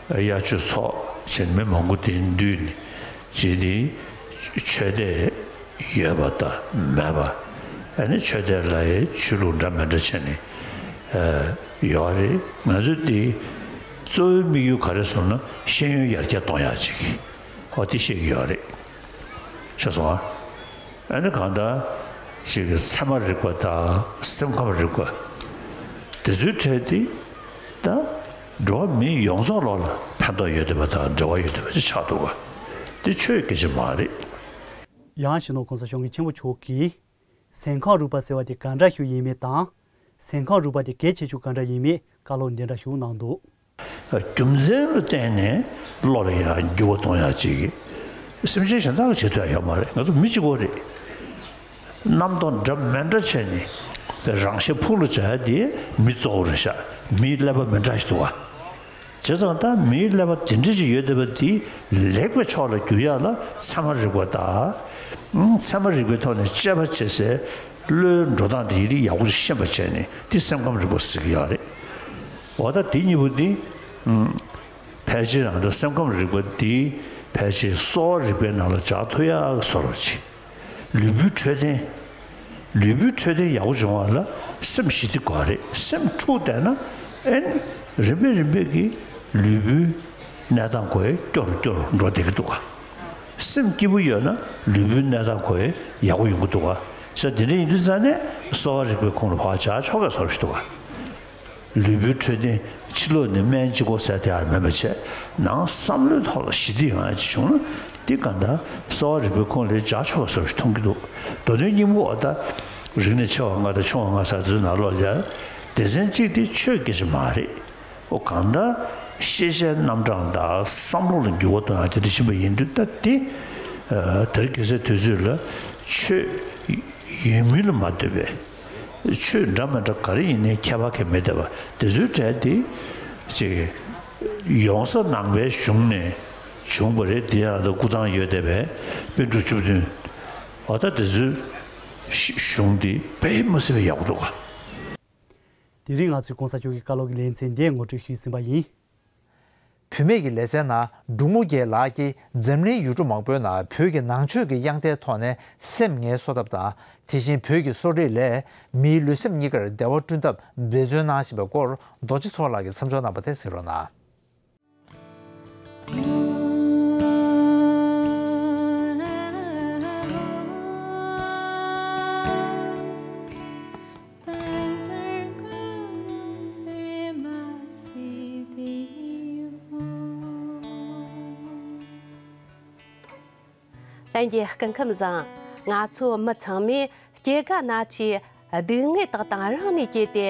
དབྱར་ཆོས་ཚོགས་བྱས་མི་མང་པོ་དེ་འདུས་ནས་ཅིག་དེ་ཆོས་དད་ཡོད་པ་དང་མེད་པ། ཨ་ནི་ཆོས་དད་ལ་ཡི་ཆོས་ལུགས་འདྲ་མི་འདྲ་བྱས་ནས་ཨ་ཡོད་རེད། ང་ཚོ་དེ་གཙོ་བོའི་དམིགས་ཡུལ་ག་རེ་སོང་ན་ཤེས་ཡོན་ཡར་རྒྱས་གཏོང་ཡག་ཅིག་ཨོ་དེ་ཤེས་ཀྱི་ཡོད་རེད། ཤེས་སོང་ཨ། ཨ་ནི་གང་ལྟར་ཅིག་གི་ཚད་མ་རིག་པ་དང་སེམས་ཁམས་རིག་པ་དེ་ཚོའི་གྲས་དེ་ད་འགྲོ་བ་མི་ཡོངས་རྫོགས་ལོག་ལ་ཕན་ཐོགས་ཡོད་བསྡད་པ་དང་འབྲེལ་བ་ཡོད་བསྡད་པ་ཅིག་ཆགས་འདུག་ག་དེ་ཆོས་སྐད་ཆ་མ་རེད། ཡང་སྤྱི་ནོར་༸གོང་ས་༸སྐྱབས་མགོན་ཆེན་པོ་མཆོག་གིས་སེམས་ཁམས་རིག་པ་ཟེར་བ་དེ་ག་འདྲ་ཞིག་ཡིན་མིན་དང་། སེམས་ཁམས་རིག་པ་དེ་གལ་ཆེ་ཤོས་ག་འདྲ་ཡིན་མིན་བཀའ་སློབ་འདི་འདྲ་ཞིག་གནང་འདུག། རྒྱུ་མཚན་ལ་བརྟེན་ནས་བློ་ལ་ཡང་འགྱུར་བ་གཏོང་ཡག་ཅིག་སེམས་ཅན་གཞན་དག་གིས་བྱེད་ཐུབ་ཡག་ཡོད་མ་རེད། ང་ཚོ་མི་གཅིག་པོ་རེད། རྣམ་རྟོག་འདྲ་མི་འདྲ་བྱས་ནས་རང་གཤིས་ཕུགས་ལ་འཇགས་ཡག་དེ་མི་གཙོ་བོ་རེད་ཤག་མིའི་ཀླད་པ་མི་འདྲ་ཞིག་འདུག་བ། བྱས་ཙང་ད་མིའི་ཀླད་པ་དེ་འདྲ་ཞིག་ཡོད་བསྡད་པ་དེ་ལེགས་པའི་ཕྱོགས་ལ་བསྒྱུར་ཡག་ལ་ཚད་མ་རིག་པ་དང་། ཚད་མ་རིག་པའི་ཐོག་ནས་དཔྱད་པ་བྱེད་སའི་བློའི་འགྲོ་སྟངས་དེ་ཡི་རིགས་ཡག་པོ་ཞིག་ཤེས་པ་བྱས་ནས་དེ་སེམས་ཁམས་རིག་པ་ཟེར་གྱི་ཡོད་རེད། འོ་ད་དེ་གཉིས་པོ་དེ་ཕལ་ཆེར་རང་ད་སེམས་ཁམས་རིག་པ་དེ་ཕལ་ཆེར་གསོ་བ་རིག་པའི་ནང་ལ་འཇགས་ཐུབ་ཡག་བཟོ་འདྲ་ཅིག་ལུས་པོའི་འཕྲོད་བསྟེན། ལུས་པོའི་འཕྲོད་བསྟེན་ཡག་པོ་བྱུང་བ་ལ་སེམས་ཞི་བདེ་དགོས་རེད། སེམས་འཁྲུག་བསྡད་ན་ཨེ་ནི་རིམ་པས་རིམ་པས་ཀྱིས་ལུས་པོའི་གནས་སྟངས་ཁོ་ཡང་སྐྱོ་རུ་སྐྱོ་རུ་འགྲོ་བསྡད་ཀྱི་འདུག་ག་སེམས་སྐྱིད་པོ་ཡོད་ན་ལུས་པོའི་གནས་སྟངས་ཁོ་ཡང་ཡག་པོ་ཡོང་གི་འདུག་ག་ས་དེ་འདྲ་ཡིན་དུས་ཙང་ནས་གསོ་བ་རིག་པའི་ཁོངས་ལ་ཕར་བྱ་ཆོག་ག་བཟོ་འདྲ་ཞིག་འདུག་ག་ལུས་པོའི་འཕྲོད་བསྟེན་ཕྱི་ལོགས་ནས་སྨན་གཅིག་པོ་ཟེར་དེ་ཡང་མེད་པ་བྱས། ནང་བསམ་བློའི་ཐོག་ལ་ཞི་བདེ་ཡོང་ཡ་ཅིག་བྱུང་ན་འདི་ག་འདྲ་གསོ་བ་རིག་པའི་ཁོངས་ལ་འཇགས་ཆོག་པ་བཟོ་ཞིག་མཐོང་གི་འདུག་མདོ་དོན་སྙིང་པོ་འོ་ད་རིག་གནས་ཆེ་བ་ལྔ་དང་ཆུང་བ་ལྔ་ཟེར་དེ་ཚོའི་ནང་ལོགས་ལ་སྡེ་ཚན་གཅིག་དེ་ཆོས་སྐད་ཆ་མ་རེད། འོ་གང་ལྟར་ཤེས་བྱའི་རྣམ་གྲངས་དང་བསམ་བློ་ལ་འགྱུར་བ་གཏོང་ཡ་དེ་འདྲ་ཕྱིན་པ་ཡིན་དུས་ད་དེ་དེ་རིང་ཁ་སང་དུས་ཚོད་ལ་ཆོས་ཡོད་མུས་ལ་མ་ལྟོས་པའི། ཆོས་འདྲ་མི་འདྲ་ག་རེ་ཡིན་ནའི་ཁྱད་པར་གང་མེད་བསྡད་པ་དེ་ཚོའི་གྲས་དེ་ཅིག་ཡོང་ས་ནང་པའི་གཞུང་ནས་བྱུང་བ་རེད། དེ་ཡང་ད་སྐུ་ཐང་ཡོད་བསྡད་པའི་པཎ་གྲུབ་བཅུ་བདུན་འོ་ད་དེ་ཚོའི་གཞུང་དེ་དཔེ་མི་སྲིད་པའི་ཡག་པོ་འདུག་ག་དེ་རིང་ང་ཚོས་གོང་ས་མཆོག་གི་བཀའ་སློབ་ཀྱི་ལེ་ཚན་འདི་ངོ་སྤྲོད་ཞུས་ཟིན་པ་ཡིན། བུད་མེད་ཀྱི་ལེ་ཚན་ནང་འབྲུག་མོ་རྒྱལ་ལགས་ཀྱིས་འཛམ་གླིང་ཡུལ་གྲུ་མང་པོའི་ནང་བོད་ཀྱི་ནང་ཆོས་ཀྱི་དབྱངས་རྟའི་ཐོག་ནས་སེམས་ངལ་གསོ་ཐབས་དང་། དེ་བཞིན་བོད་ཀྱི་གསོ་རིག་ལས་མིའི་ལུས་སེམས་གཉིས་ཀར་བདེ་བ་བསྐྲུན་ཐབས་འབད་བརྩོན་གནང་བཞིན་པའི་སྐོར་རྡོ་རྗེ་ཚེ་དབང་ལགས་ཀྱིས་མཚམས་སྦྱོར་གནང་བ་དེ་གཟིགས་རོགས་གནང་། ལྷན་རྒྱས་སྐུ་ཁམས་བཟང་། ང་ཚོ་མི་ཚང་མས་སྐྱེ་རྒ་ན་འཆིའི་སྡུག་བསྔལ་དག་དང་རང་ནས་གྱེས་ཏེ་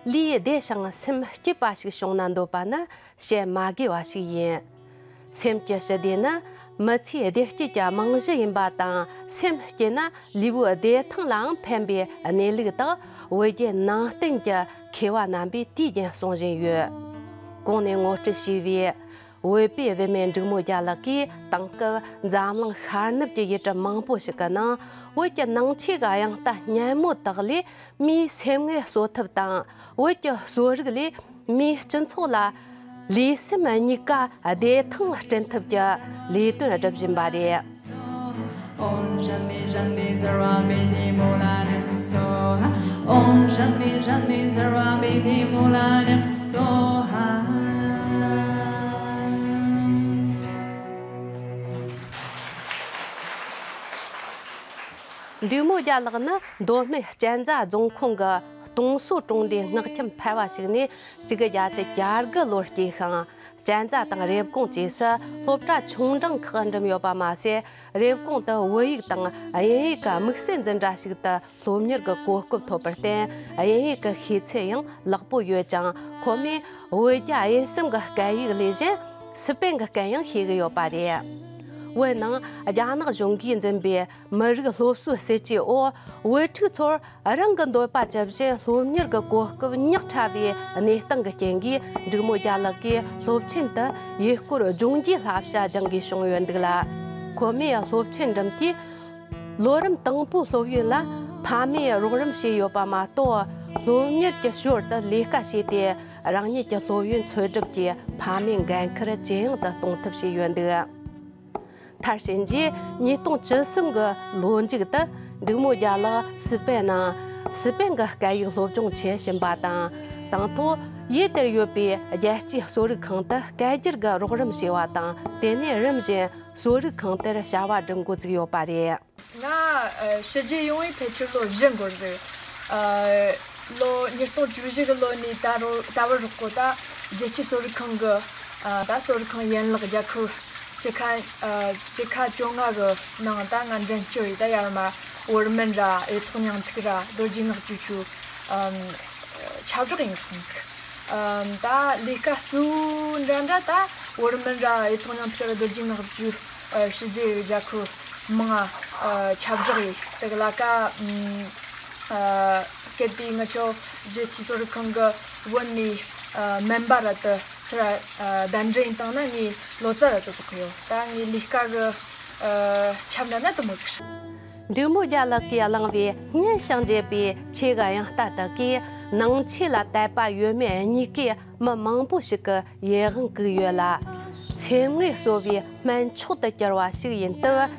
ལུས་བདེ་ཞིང་སེམས་སྐྱིད་པ་ཞིག་བྱུང་ན་འདོད་པ་ནི་བྱེད་མ་དགོས་པ་ཞིག་ཡིན། སེམས་ཀྱི་ཞི་བདེ་ནི་མི་ཚེའི་བདེ་སྐྱིད་ཀྱི་རྨང་གཞི་ཡིན་པ་དང་། སེམས་སྐྱིད་ན་ལུས་པོའི་བདེ་ཐང་ལའང་ཕན་པའི་གནས་ལུགས་དག་བོད་བརྒྱུད་ནང་བསྟན་གྱི་མཁས་པ་རྣམ་པས་དུས་རྒྱུན་གསུང་བཞིན་ཡོད། གོང་ནས་ངོ་སྤྲོད་བྱས་པའི་བོད་པའི་བུད་མེད་འབྲུག་མོ་རྒྱལ་ལགས་ཀྱིས་དེང་སྐབས་འཛམ་གླིང་ཤར་ནུབ་ཀྱི་ཡུལ་གྲུ་མང་པོ་ཞིག་གི་ནང་བོད་ཀྱི་ནང་ཆོས་ཀྱི་དབྱངས་རྟ་སྙན་མོ་དག་ལས་མིའི་སེམས་ངལ་གསོ་ཐབས་དང་། བོད་ཀྱི་གསོ་རིག་ལས་མིའི་སྤྱི་ཚོགས་ལ་ལུས་སེམས་གཉིས་ཀ་བདེ་ཐང་སྐྲུན་ཐབས་ཀྱི་ལས་དོན་སྒྲུབ་བཞིན་པ་རེད། ཨོཾ་ཤཱནྟི་ཤཱནྟི་སརྦ་བི་དྷི་མུ་ལ་ལི་སྭཱ་ཧཱ། ཨོཾ་ཤཱནྟི་ཤཱནྟི་སརྦ་བི་དྷི་མུ་ལ་ལི་སྭཱ་ཧཱ། འབྲུག་མོ་རྒྱལ་ལགས་ནི་མདོ་སྨད་གཅན་ཚ་རྫོང་ཁོངས་ཀྱི་སྟོང་སོ་གྲོང་སྡེའི་མངགས་ཁྱིམ་ཕལ་བ་ཞིག་ནས་གཅིག་དགུ་བརྒྱད་ཅུ་གྱ་དགུ་ལོར་སྐྱེས་ཤིང་། གཅན་ཚ་དང་རེབ་གོང་བཅས་སུ་སློབ་གྲྭ་ཆུང་འབྲིང་ཁག་འགྲིམས་ཡོད་པ་མ་ཟད། རེབ་གོང་དུ་བོད་ཡིག་དང་དབྱིན་ཡིག་གི་དམིགས་བསལ་འཛིན་གྲྭ་ཞིག་ཏུ་སློབ་གཉེར་གྱི་གོ་སྐབས་ཐོབ་པར་བརྟེན། དབྱིན་ཡིག་གི་ཤེས་ཚད་ཡང་ལེགས་པོ་ཡོད་ཅིང་། ཁོ་མོས་བོད་རྒྱ་དབྱིན་གསུམ་གྱི་སྐད་ཡིག་ལས་གཞན་སི་པན་གྱི་སྐད་ཡང་ཤེས་ཀྱི་ཡོད་པ་རེད། བོད་ནང་རྒྱ་ནག་གཞུང་གིས་འཛིན་པའི་མི་རིགས་སློབ་གསོའི་སྲིད་ཇུས་འོག་བོད་ཕྲུག་ཚོར་རང་གི་འདོད་པ་ཇི་བཞིན་སློབ་གཉེར་གྱི་གོ་སྐབས་ཉག་ཕྲ་བའི་གནས་སྟངས་ཀྱི་རྐྱེན་གྱིས། འབྲུག་མོ་རྒྱལ་ལགས་ཀྱིས་སློབ་ཆེན་དུ་ཡུལ་སྐོར་ལྗོངས་རྒྱུའི་བསླབ་བྱ་སྦྱང་དགོས་བྱུང་ཡོད་འདུག་ལ། ཁོ་མོས་སློབ་ཆེན་འགྲིམས་དུས། ལོ་རིམ་དང་པོའི་སློབ་ཡོན་ལ་ཕ་མས་རོགས་རམ་བྱས་ཡོད་པ་མ་གཏོགས། སློབ་གཉེར་གྱི་ཞོར་དུ་ལས་ཀ་བྱས་ཏེ། རང་ཉིད་ཀྱི་སློབ་ཡོན་འཚོལ་སྒྲུབ་ཀྱིས་ཕ་མའི་འགན་ཁུར་ཇེ་ཡང་དུ་གཏོང་ཐབས་བྱས་ཡོད་འདུག། མཐར་ཕྱིན་རྗེས་ཉིས་སྟོང་བཅུ་གསུམ་གྱི་ལོ་མཇུག་ཏུ། འབྲུག་མོ་རྒྱལ་ལགས་སི་པན་ནང་སི་པན་གྱི་སྐད་ཡིག་སློབ་སྦྱོང་བྱེད་བཞིན་པ་དང་། དང་ཐོག་ཡུལ་དེར་ཡོད་པའི་རྒྱལ་སྤྱིའི་གསོ་རིག་ཁང་དུ་སྐད་སྒྱུར་གྱི་རོགས་རམ་བྱས་པ་དང་། དེ་ནས་རིམ་བཞིན་གསོ་རིག་ཁང་དེར་བྱ་བ་སྒྲུབ་འགོ་བཙུགས་ཡོད་པ་རེད། ང་ཨ་ཕྱི་རྒྱལ་ཡོང་བའི་ཕལ་ཆེར་ལོ་བཞི་འགོར་ཟིག། ཨ་ལོ་ཉིས་སྟོང་བཅུ་བཞི་གི་ལོ་ནས་ད་རོ་ད་བར་རོགས་གོ། ད་རྒྱལ་སྤྱིའི་གསོ་རིག་ཁང་གི་ཨ་ད་གསོ་རིག་ཁང་ཡན་ལག་རྒྱལ་ཁབ་བཅུ་ཁ་ཨ་བཅུ་ཁ་བཅོ་ལྔ་གི་ནང་ད་ང་འགྲན་བསྐྱོད་ཡིན། ད་ཡར་མར་བོར་སྨན་ར་ཡེ་ཐོག་མྱང་ཐིག་ར་རྡོ་རྗེ་ལྔ་བཅུ་ཆུ་ཨམ་ཁྱབ་བསྒྲགས་ཡིན་གི་སོང་ཟིག། ཨམ་ད་ལས་ཀ་གཙོ་བོ་འདྲ་འདྲ་ད་བོར་སྨན་ར་ཡེ་ཐོག་མྱང་ཐིག་ར་རྡོ་རྗེ་ལྔ་བཅུ། ཨ་ཕྱི་རྒྱལ་རྒྱལ་ཁབ་མང་ང་ཨ་ཁྱབ་བསྒྲགས་ཡིན། དེ་ག་ལ་ཀ་ཨ་གལ་ཏེ་ང་ཆོ་རྒྱལ་སྤྱིའི་གསོ་རིག་ཁང་གི་བོད་ནས་ཨ་སྨན་པ་ར་དུ་ཚུར་ཨ་གདན་འདྲེན་བཏང་ན་ངའི་ལོ་ཙཱ་ར་དུ་ཚོགས་ཡོད། ད་ངའི་ལས་ཀ་གི་ཨ་ཁྱབ་འདྲ་ན་དུ་མོ་ཟིག། འབྲུག་མོ་རྒྱལ་ལགས་ཀྱིས་བླངས་པའི་སྙན་ཞིང་འཇེབས་པའི་ཆོས་ཀྱི་དབྱངས་རྟ་དག་གིས་ནང་ཆོས་ལ་དད་པ་ཡོད་མེད་གཉིས་ཀའི་མི་མང་པོ་ཞིག་གི་ཡིད་དབང་བཀུག་ཡོད་ལ། སེམས་ངལ་གསོ་བའི་སྨན་མཆོག་ཏུ་གྱུར་བ་ཞིག་ཡིན་སྟབས།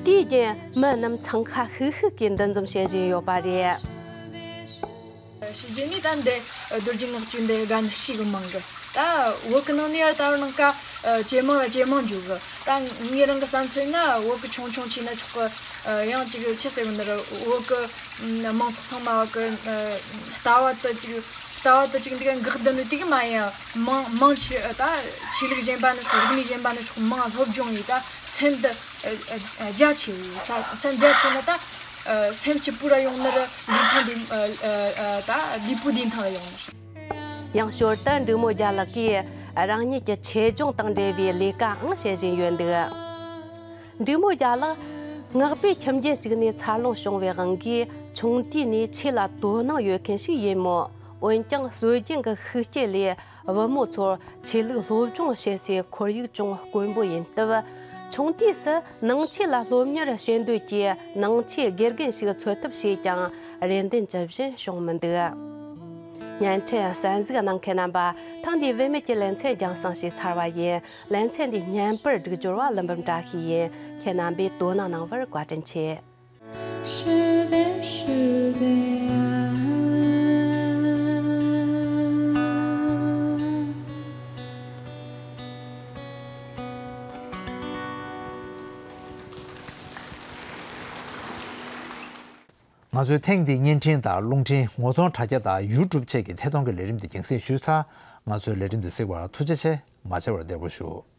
དུས་རྒྱུན་མི་རྣམས་འཚང་ཁ་ཤིག་ཤིག་གིས་འདུ་འཛོམས་བྱེད་བཞིན་ཡོད་པ་རེད། ཕྱི་རྒྱལ་ནས་ད་འདི་རྡོ་རྗེ་ལྔ་བཅུ་འདི་དགའ་ནི་ཞིག་མང་གི། ད་བོད་ཀྱི་ནང་ནས་ཡར་ད་བར་ནང་ཀ་ཇེ་མང་ལ་ཇེ་མང་འགྱོ་གི། ད་ངའི་རང་གི་བསམ་ཚུལ་ན་བོད་ཀྱི་ཆུང་ཆུང་བྱས་ན་ཆོག་གི། ཡང་ཅིག་ཆི་ཟེར་བ་འདི་ར་བོད་ཀྱི་ཨ་མང་ཚོགས་ཚང་མ་གི་ཨ་ལྟ་བ་དེ་ཅིག་ལྟ་བ་དེ་ཅིག་འདི་ག་འགག་བསྡད་ནི་དེ་གི་མ་ཡིན། མང་མང་ཆེ་ད་ཆོས་ལུགས་གཞན་པ་ནི་ཆོག་རིག་གནས་གཞན་པ་ནི་ཆོག་མང་སློབ་སྦྱོང་ཡིན། ད་སེམས་དེ་ཨ་ཨ་རྒྱ་ཆེ་བའི་ས་སེམས་རྒྱ་ཆེ་ན་ད་ཨ་སེམས་སྐྱིད་པོ་ར་ཡོང་ནི་ར་ལུས་ཕུང་དེ་ཨ་ཨ་ད་ལུས་པོ་བདེ་ཐང་ར་ཡོང་ནི། ཡང་ཞོར་དུ་འབྲུག་མོ་རྒྱལ་ལགས་ཀྱིས་རང་ཉིད་ཀྱི་ཆེད་སྦྱོང་དང་འབྲེལ་བའི་ལས་ཀའང་བྱེད་བཞིན་ཡོད་འདུག། འབྲུག་མོ་རྒྱལ་ལགས་སྔགས་པའི་ཁྱིམ་རྒྱུད་ཅིག་ནས་འཚར་ལོངས་བྱུང་བའི་དབང་གིས་ཆུང་དུས་ནས་ཆོས་ལ་དོ་སྣང་ཡོད་མཁན་ཞིག་ཡིན་མོད། འོན་ཀྱང་སྲོལ་རྒྱུན་གྱི་ཤུགས་རྐྱེན་ལས་བུ་མོ་ཚོར་ཆོས་ལུགས་སློབ་སྦྱོང་བྱེད་སའི་ཁོར་ཡུག་ཅུང་དཀོན་པོ་ཡིན་སྟབས། ཆུང་དུས་སུ་ནང་ཆོས་ལ་སློབ་གཉེར་བྱེད་འདོད་ཀྱི་ནང་ཆོས་དགེ་རྒན་ཞིག་འཚོལ་ཐབས་བྱས་ཀྱང་རེ་འདུན་ཇི་བཞིན་བྱུང་མི་འདུག། བརྙན་འཕྲིན་གསན་གཟིགས་གནང་མཁན་རྣམ་པ། ཐེངས་འདིའི་བུད་མེད་ཀྱི་ལེ་ཚན་རྒྱང་སྲིང་ཞིག་ཚར་བ་ཡིན། ལེ་ཚན་འདི་བརྙན་པར་སྒྲིག་སྦྱོར་བ་ཀླུ་འབུམ་བཀྲ་ཤིས་ཡིན། ཁྱེད་རྣམ་པས་དོ་སྣང་གནང་བར་བཀའ་དྲིན་ཆེ། ང་ཚོའི་ཐེངས་འདིའི་བརྙན་འཕྲིན་དང་རླུང་འཕྲིན། ངོ་གདོང་དྲ་རྒྱ་དང་ཡུ་ཊུབ་བཅས་ཀྱི་ཐད་གཏོང་གི་ལས་རིམ་འདི་རྒྱང་སྲིང་ཞུས་ཚར། ང་ཚོའི་ལས་རིམ་འདི་གཟིགས་པར་ཐུགས་རྗེ་ཆེ། མ་མཇལ་བར་བདེ་པོ་བཞུགས།